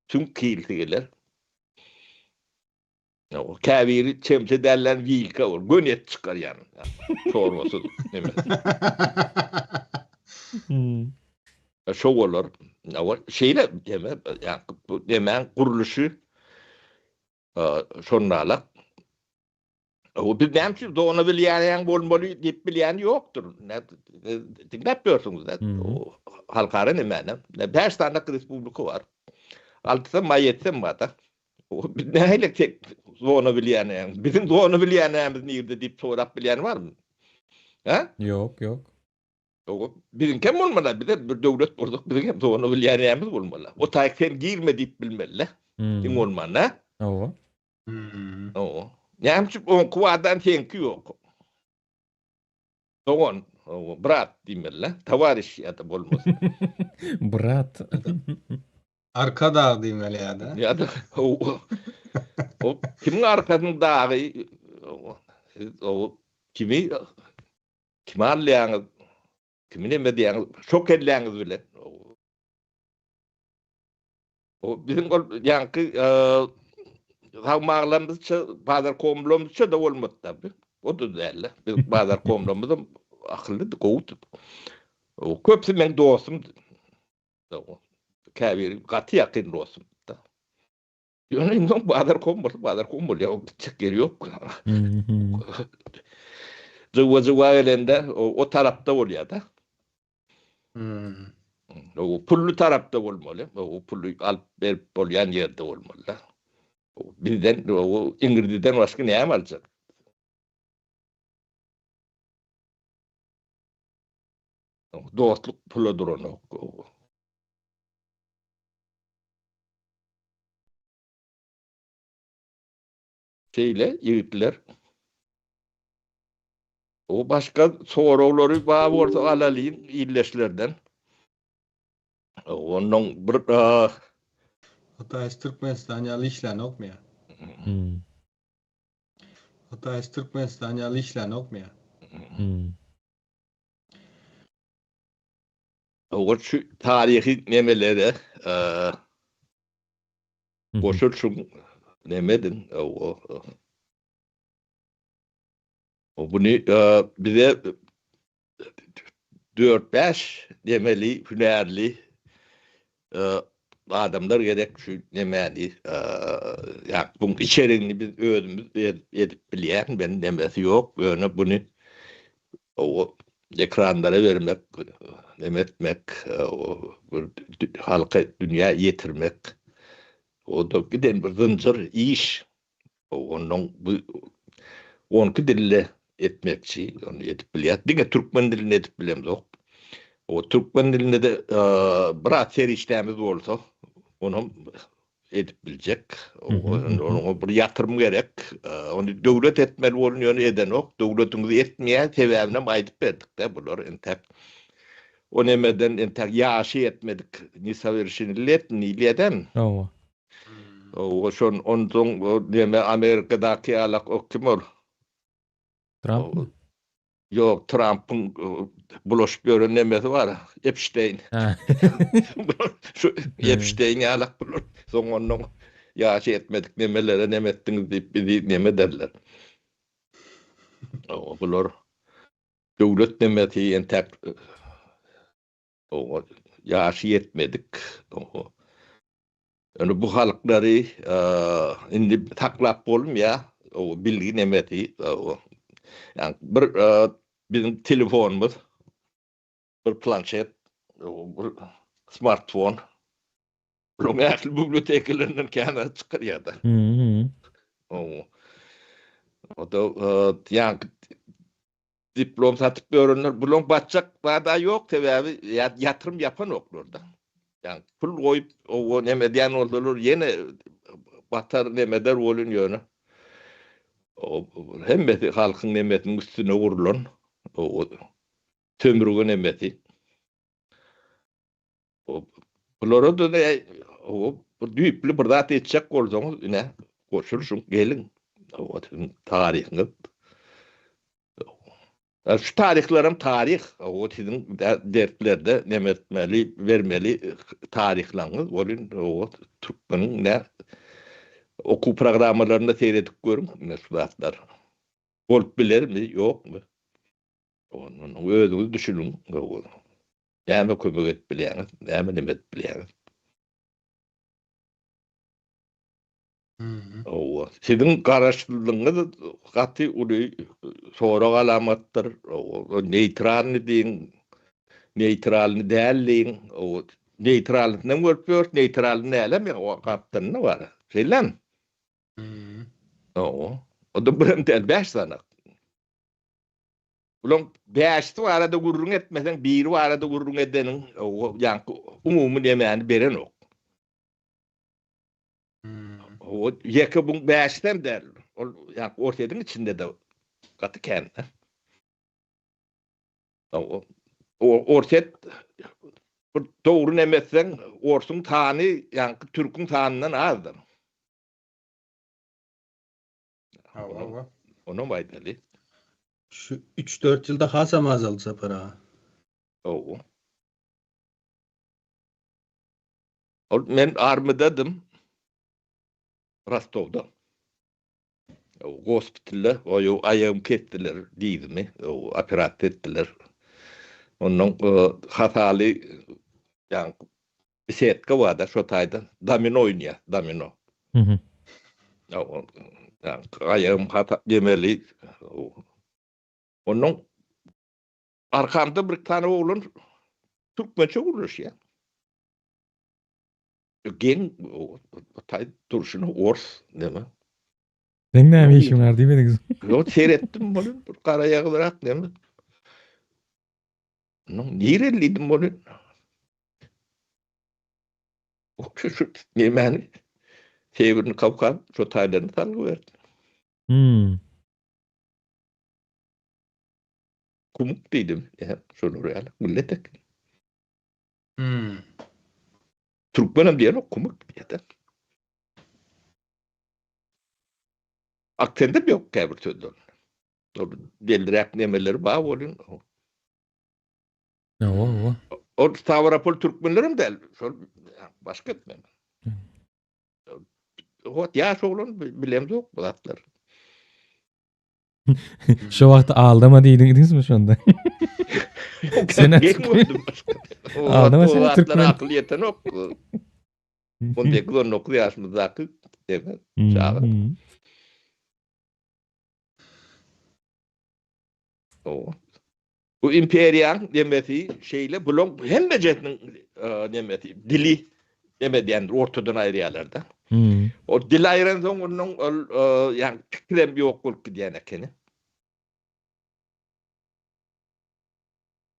süňk hilsi geler. Käbiri çemçe dälden wilka bol, göni et çykarýan çorbasyz neme. Hmm. Şo bolar. Şeýle deme, ýa bu demäň gurluşy şonalak. O biz näme üçin zona bilýän bolmaly diýip bilýän ýokdur. Diňläp ýörsüňiz da. O halkara nemäni? 5 sany respublika bar. Altysam maý etsem bar da. O biz nähili tek zona bilýän? Biziň zona bilýänimiz nirde diýip sorap bilýän barmy? Ha? Ýok, ýok. Ýok, biziňkem bolmaly, bize bir döwlet bolsak, biziň hem zona bilýänimiz bolmaly. O taýyk sen girme diýip bilmeli. Iň bolmanda. Hawa. Hmm. Hawa. Näme üçin oňky bardan seňki ýok? Dogan, hawa, brat diýmeli, towariş ýa-da bolmasa. Brat. Arkadag diýmeli ýa-da. Ýa-da hawa. O kimiň arkasynyň dagy? Hawa. Siz o kimi kimi alýaňyz? Kimi neme diýýäňiz? Şo kelläňiz bilen. O biziň ol ýaňky sagmaglamyzça, bazar komlamyzça da bolmady da. O da däldi. Biz bazar komlamyzam akyllydy, gowudy. O köpüsi meň dostumdy. Käbiri gaty ýakyn dostum. Ýöne indi oň bazar kom bolsa bazar kom bolýar, o gitjek ýeri ýok. Jywa-jywa gelende o tarapda bolýar-da. O pully tarapda bolmaly, o pully alyp berip bolýan ýerde bolmaly-da. Bizden o iňirdiden başga näme aljak? Dostluk pula duranok. Şeýle ýigitler. O başga soraglary bar bolsa alalyň ildeşlerden. Ondan bir Hytaý Türkmenistan ýaly işlänokmy ýa? Hytaý Türkmenistan ýaly işlänokmy ýa? Oňa şu taryhy nemelere goşulyşyň neme ediň. Buny bize dört-bäş nemeli, hünärli adamlar gerek şu nemäni, ýa buň içerigini biz özümiz edip bilýän, men nemesi ýok, ýöne buny ekranlara bermek, neme etmek, halka, dünýä ýetirmek, o-da giden bir zynjyr iş. Ondan bu onki dilde etmekçi, ony edip bilýär. Diňe türkmen dilinde edip bilemzok. O türkmen dilinde-de biraz serişdämiz bolsa, onam edip biljek. Onuň bir ýatyrym gerek. Ony döwlet etmeli bolun, ýöne edenok. Döwletiňiz etmeýär, sebäbinem aýdyp berdik-de bular entäk. O nemeden entäk ýaşy ýetmedik, nesowerşenletniý diýeden. Hawa. O şon onsoň neme Amerikadaky ýalak o kim ol? Trampmy? Ýok, Trampyň bulaşyp ýören nemesi bar, Epşteýn. Şu Epşteýn ýalak bular. Soň ondan ýaşy ýetmedik nemelere neme etdiňiz diýip bizi neme ederler. Bular döwlet nemesi entäk ýaşy ýetmedik. Ýöne bu halklary indi saklap bolmaýar, o bilgi nemesi. Ýagny bir biziň telefonymyz, bir planşet, bir smartfon. Bularyň ähli bibliotekalarinden kän zat çykarýar-da. O-da ýaňky Diplom satyp ýörenler bulaň batjak zada ýok sebäbi ýatyrym ýapanoklarda. Ýagny pul goýup owo neme edýän bolsalar ýene batar neme eder welin ýöne hemmesi halkyň nemesiniň üstüne gurlan sömürge nemesi. Bulara da bir düýpli bir zat etjek bolsaňyz ine goşulyşyň geliň. Siziň taryhyňyz. Şu taryhlaram taryh. O siziň derslerde neme etmeli, bermeli taryhlaryňyz welin o türkmeniň ne okuw programmalarynda seredip görüň ine şu zatlar. Bolup bilermi, ýokmy? Ondan özüňiz düşüniň. Näme kömek edip bilýäňiz, näme neme edip bilýäňiz? Hawa, siziň garaşsyzlygyňyz gaty uly sorag alamatdyr. Hawa, neýtralny diýiň, neýtralny däl diýiň. Hawa, neýtralnysynam görüp ýörüs, neýtralny dälem gapdalynda bar. Şeýlemi? Hawa, o-da birem däl, bäş sany. Bulaň bäşisi barada gürrüň etmeseň, biri barada gürrüň edeniň, ýaňky umumy nemäni berenok. O ýeke buň bäşisem däl. Ol ýaňky Orsýetiň içinde-de gaty kän. Orsýet bir dogry neme etseň, orsuň sany ýaňky türküň sanyndan azdyr. Hawa. Onam aýdaly. Şu 3-4 ýylda hasam azaldy Sapar aga. Hawa. Ol men armidadym. Rostowda. Gospitalda o aýagym kesdiler dizimi, operasiýa etdiler. Ondan hasaly ýa. Besedka bar-da şo taýda domino oýnaýar, domino. Mhm. Aýagym hasap ýemeli. Ondan arkamda bir tane oglan türkmençe gürleşýär. Geň o taý durşuna ors neme. Seň näme işiň bar diýmediňiz? Ýok, seretdim muny, bir garaýagyzrak neme. Onuň nireliydim muny? Şu şu nemäni Sewerny Kawkaz şo taýlaryny salgy berdi. Hmm. Kumuk diýdim. Ýa, şolar ýaly millet eken. Hmm. Türkmenem diýenok, kumuk diýýär-de. Aksendem ýok käbir sözlerinde. Ol belliräk nemeleri bar welin. Hawa, hawa. Ol Stawropol türkmenlerem däl, şol başga etmen. Hot ýaş oglan bilemzok bu zatlary. Şo wagt aldama diýdiňizmi şonda? Sen Aldama sen türkmen. Akyl ýetenok. 18-19 ýaşymyzdaky deme çaga. O. Bu imperiýaň demesi şeýle bulaň hemmejesiniň demesi dili neme diýendir ortadan aýyrýarlar-da. O dil aýransoň ondan ol ýa pikirem ýok bolup gidýän ekeni.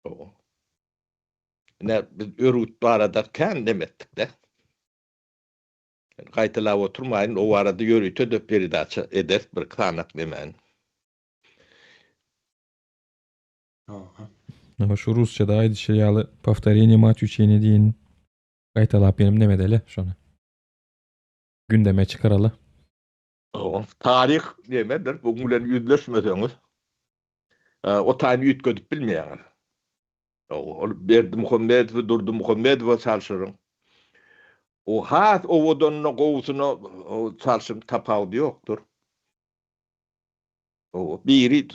O. Ine biz örgüt barada kän dem etdik-de. Gaýtalap oturmaýyn, o barada ýörite-de peredaça ederis bir sanak demäni. Aha. Şu rusçada aýdyşy ýaly powtoreniýe mать učeniýa diýen gaýtalap ýenim neme edeli şony. Gündeme çykaraly. Taryh nemedir, bu bilen ýüzleşmeseňiz, o taýyny üýtgedip bilmeýäňiz. Ol Berdimuhamedowy Durdymuhamedowa çalşyryň. O has owadanyna, gowusyna çalşyň tapawudy ýokdur. Biri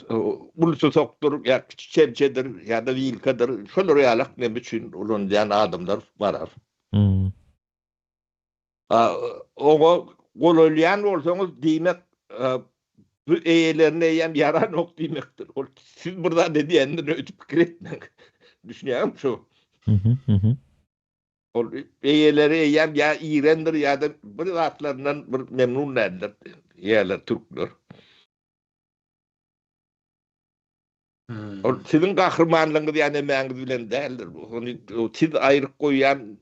uly susakdyr, ýa kiçi çemçedir, ýa-da wilkadyr. Şolar ýalak neme üçin ulanylýan adamlar barar. Oňa golaýlaýan bolsaňyz, diýmek, bu eýelerine eýýäm ýaranok diýmekdir. Ol siz bir zat edýändir öýdüp pikir etmäň. Düşünýäňizmi şu? Ol eýeleri eýýäm ýa irendir ýa-da bir zatlaryndan bir memnun däldir diýýärler türkler. Ol siziň gahrymanlygyňyz ýa nemäňiz bilen däldir bu. Ony siz aýryp goýýan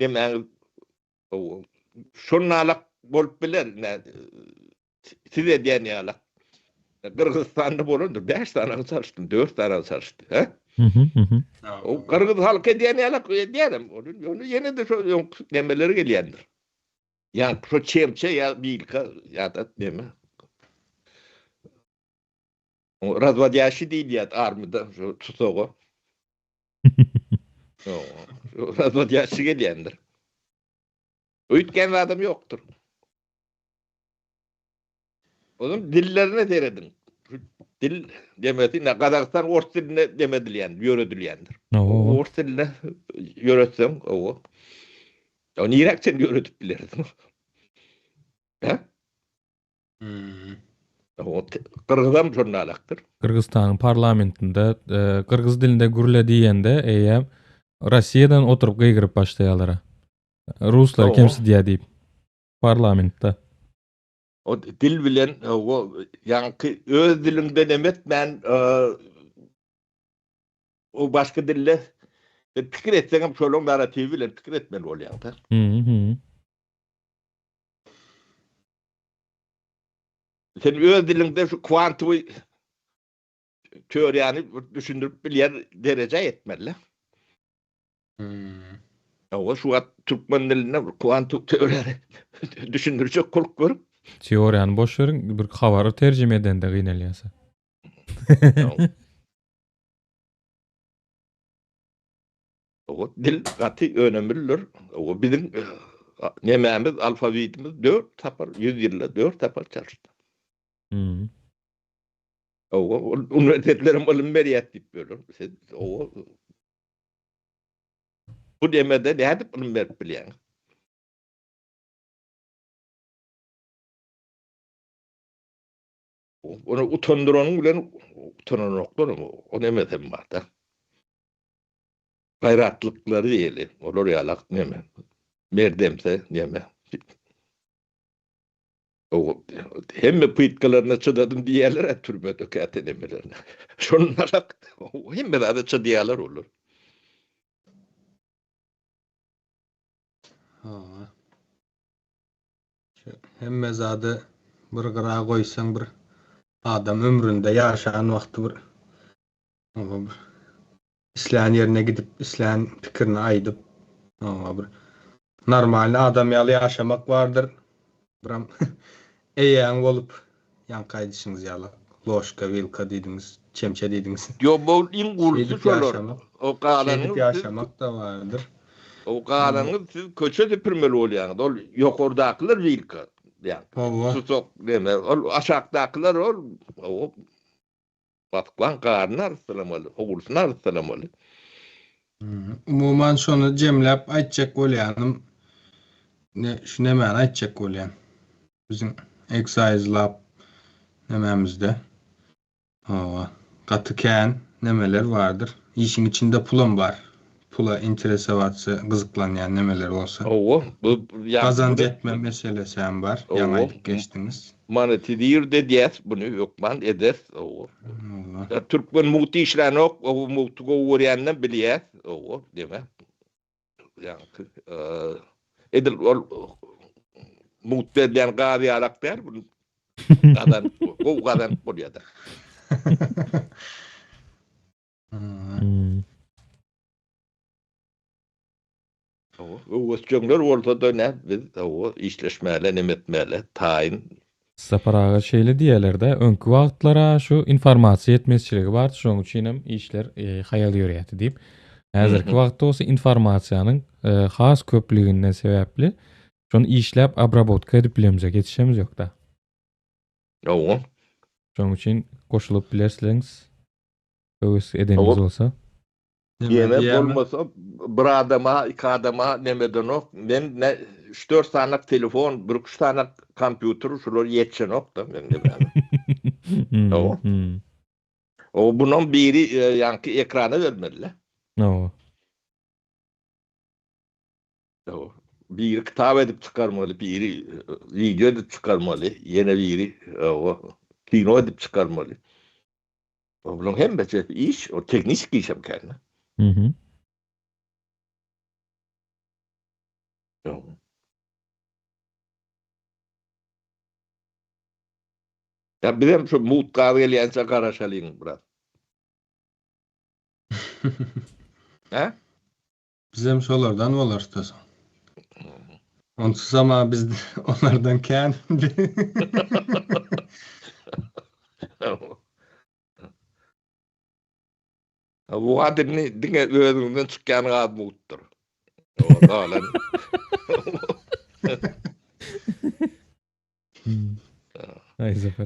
nemäňiz şonalak bolup biler. Siz edýän ýalak. Gyrgyzystanda bolandyr. 5 sany çalyşdym, 4 sany çalyşdy, hä? O gyrgyz halky edýän ýalak edýärem. Ony ýene-de şo öňki nemeleri gelýändir. Ýa şo çemçe ýa bilka ýa-da neme. O razwodýaşi diýilýär armyda şo tusaga. Şo razwodýaşi gelýändir. Öýtgän zadam ýokdur. Onuň dillerine serediň. Dil demesi, ne Gazagystan ors dilinde demedilýän, ýöredilýändir. Ors dilinde ýöretseň, owa. O niräk sen ýöredip bilersiň? Hä? Hmm. O Gyrgyzam şonda alakdyr. Gyrgyzystanyň parlamentinde e, gyrgyz dilinde gürle diýende eýýäm Russiýadan oturyp gygyryp başlaýarlar. Ruslar kemsidýär diýip. Parlamentde. O dil bilen o ýaňky öz diliňde nem etmän o başga dilde pikir etseňem şolaň narratiwi bilen pikir etmeli bolýaň-da. Mhm. Sen öz diliňde şu kwantowy teoriýany düşündirip bilýän derejä ýetmeli. Hmm. Hawa, şu wagt türkmen dilinde bir kwantum teoriýany düşündirjek bolup görüp. Teoriýany boş beriň, bir habary terjime edende gynalýarsa. Hawa, dil gaty önemlidir. Hawa, biziň eh, nemämiz, alfawitimiz 4 sapar, 100 ýylda 4 sapar çalyşdy. Hmm. Hawa, ol uniwersitetlerem ylym berýär diýip böler. Siz, hawa. Bu demede nädip ylym berip bilýäňiz? Ony utandyranyň bilen utananoklar, o nemesem bar-da. Gaýratlyklary diýeli, olar ýalak neme, merdemse neme. Hemme pytkalaryna çydadym diýýärler-ä türmede käte nemelerine. Şondan hemme zada çydaýarlar olar. Ha. Şu hemme zady bir gyra goýsaň bir adam ömründe ýaşan wagty bir bir islän ýerine gidip, islän pikirini aýdyp, bir normalny adam ýaly ýaşamak bardyr. Biram eýäň bolup, ýaňky aýdyşyňyz ýaly, ložka, wilka diýdiňiz, çemçe diýdiňiz. Ýok, bu iň gurusy şolar. O galanyňyz Şeýdip ýaşamak-da bardyr. O galanyňyz siz köçe süpürmeli bolýaňyz. Ol ýokardakylar wilka, ýaňky. Hawa. Susak neme, ol aşakdakylar ol o Moskwaň garyny arassalamaly, howlusyny arassalamaly. Umuman şony jemläp aýtjak bolýanym ne şu nemäni aýtjak bolýan. Biziň Excise Lab nemämizde hawa gaty kän nemeler bardyr. Işiň içinde pulam bar. Pula interesowatsa gyzyklanýan nemeler bolsa. Hawa, bu Gazanç etme meselesi hem bar. Ýaňy aýdyp geçdiňiz. Monetizir edýäs buny hökman ederis. Hawa. Türkmen mugt işlänok, o mugty gowy görýänden bilýäs. Hawa, deme. Ýaňky edil ol mugt berilýän gaz ýalak däl bu. Gazanyp, gowy gazanyp bolýar-da. Öwezjeňler bolsa-da nä biz hawa işleşmäle neme etmäle taýyn. Sapar aga şeýle diýýärler-dä, öňki wagtlar-a şu informasiýa ýetmezçiligi bardy, şonuň üçinem işler haýal ýörýärdi diýip. Häzirki wagtda bolsa informasiýanyň has köplüginden sebäpli şony işläp obrabotka edip bilemizok, ýetişemiz ýok-da. Hawa. Şonuň üçin goşulyp bilersiňiz. Höwes edeniňiz bolsa. Ýene bolmasa bir adama, iki adama neme edenok. Men ne üç-dört sanak telefon, bir-üç sanak kompýuter şular ýetişenok-da meň nemäme. Hawa. O bunam biri ýaňky ekrana bermeli-le. Hawa. Hawa. Biri kitap edip çykarmaly, biri wideo edip çykarmaly, ýene biri hawa kino edip çykarmaly. Bularyň hemmesi iş, o tehniki iş hem kän. Mhm. Ya biz hem şu mugt gaz gelýänçä garaşalyň biraz. He? Bizem şolardan bolarys-da soň. Onsuzam-a biz onlardan kän. Bu gadymy diňe özüňden çykýan gaz mugtdyr. Galan.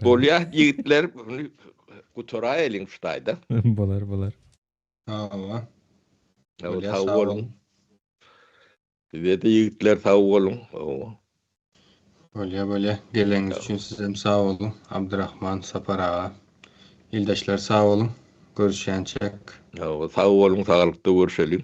Bolýar ýigitler, gutaraýalyň şu taýda. Bolar, bolar. Hawa. Sag boluň. Size-de ýigitler sag boluň. Hawa. Bolýa bolýa. Geleniňiz üçin sizem sag boluň. Abdyrahman, Sapar aga. Ildeşler sag boluň. Görüşýänçäk. Hawa, sag boluň, saglykda görşeliň.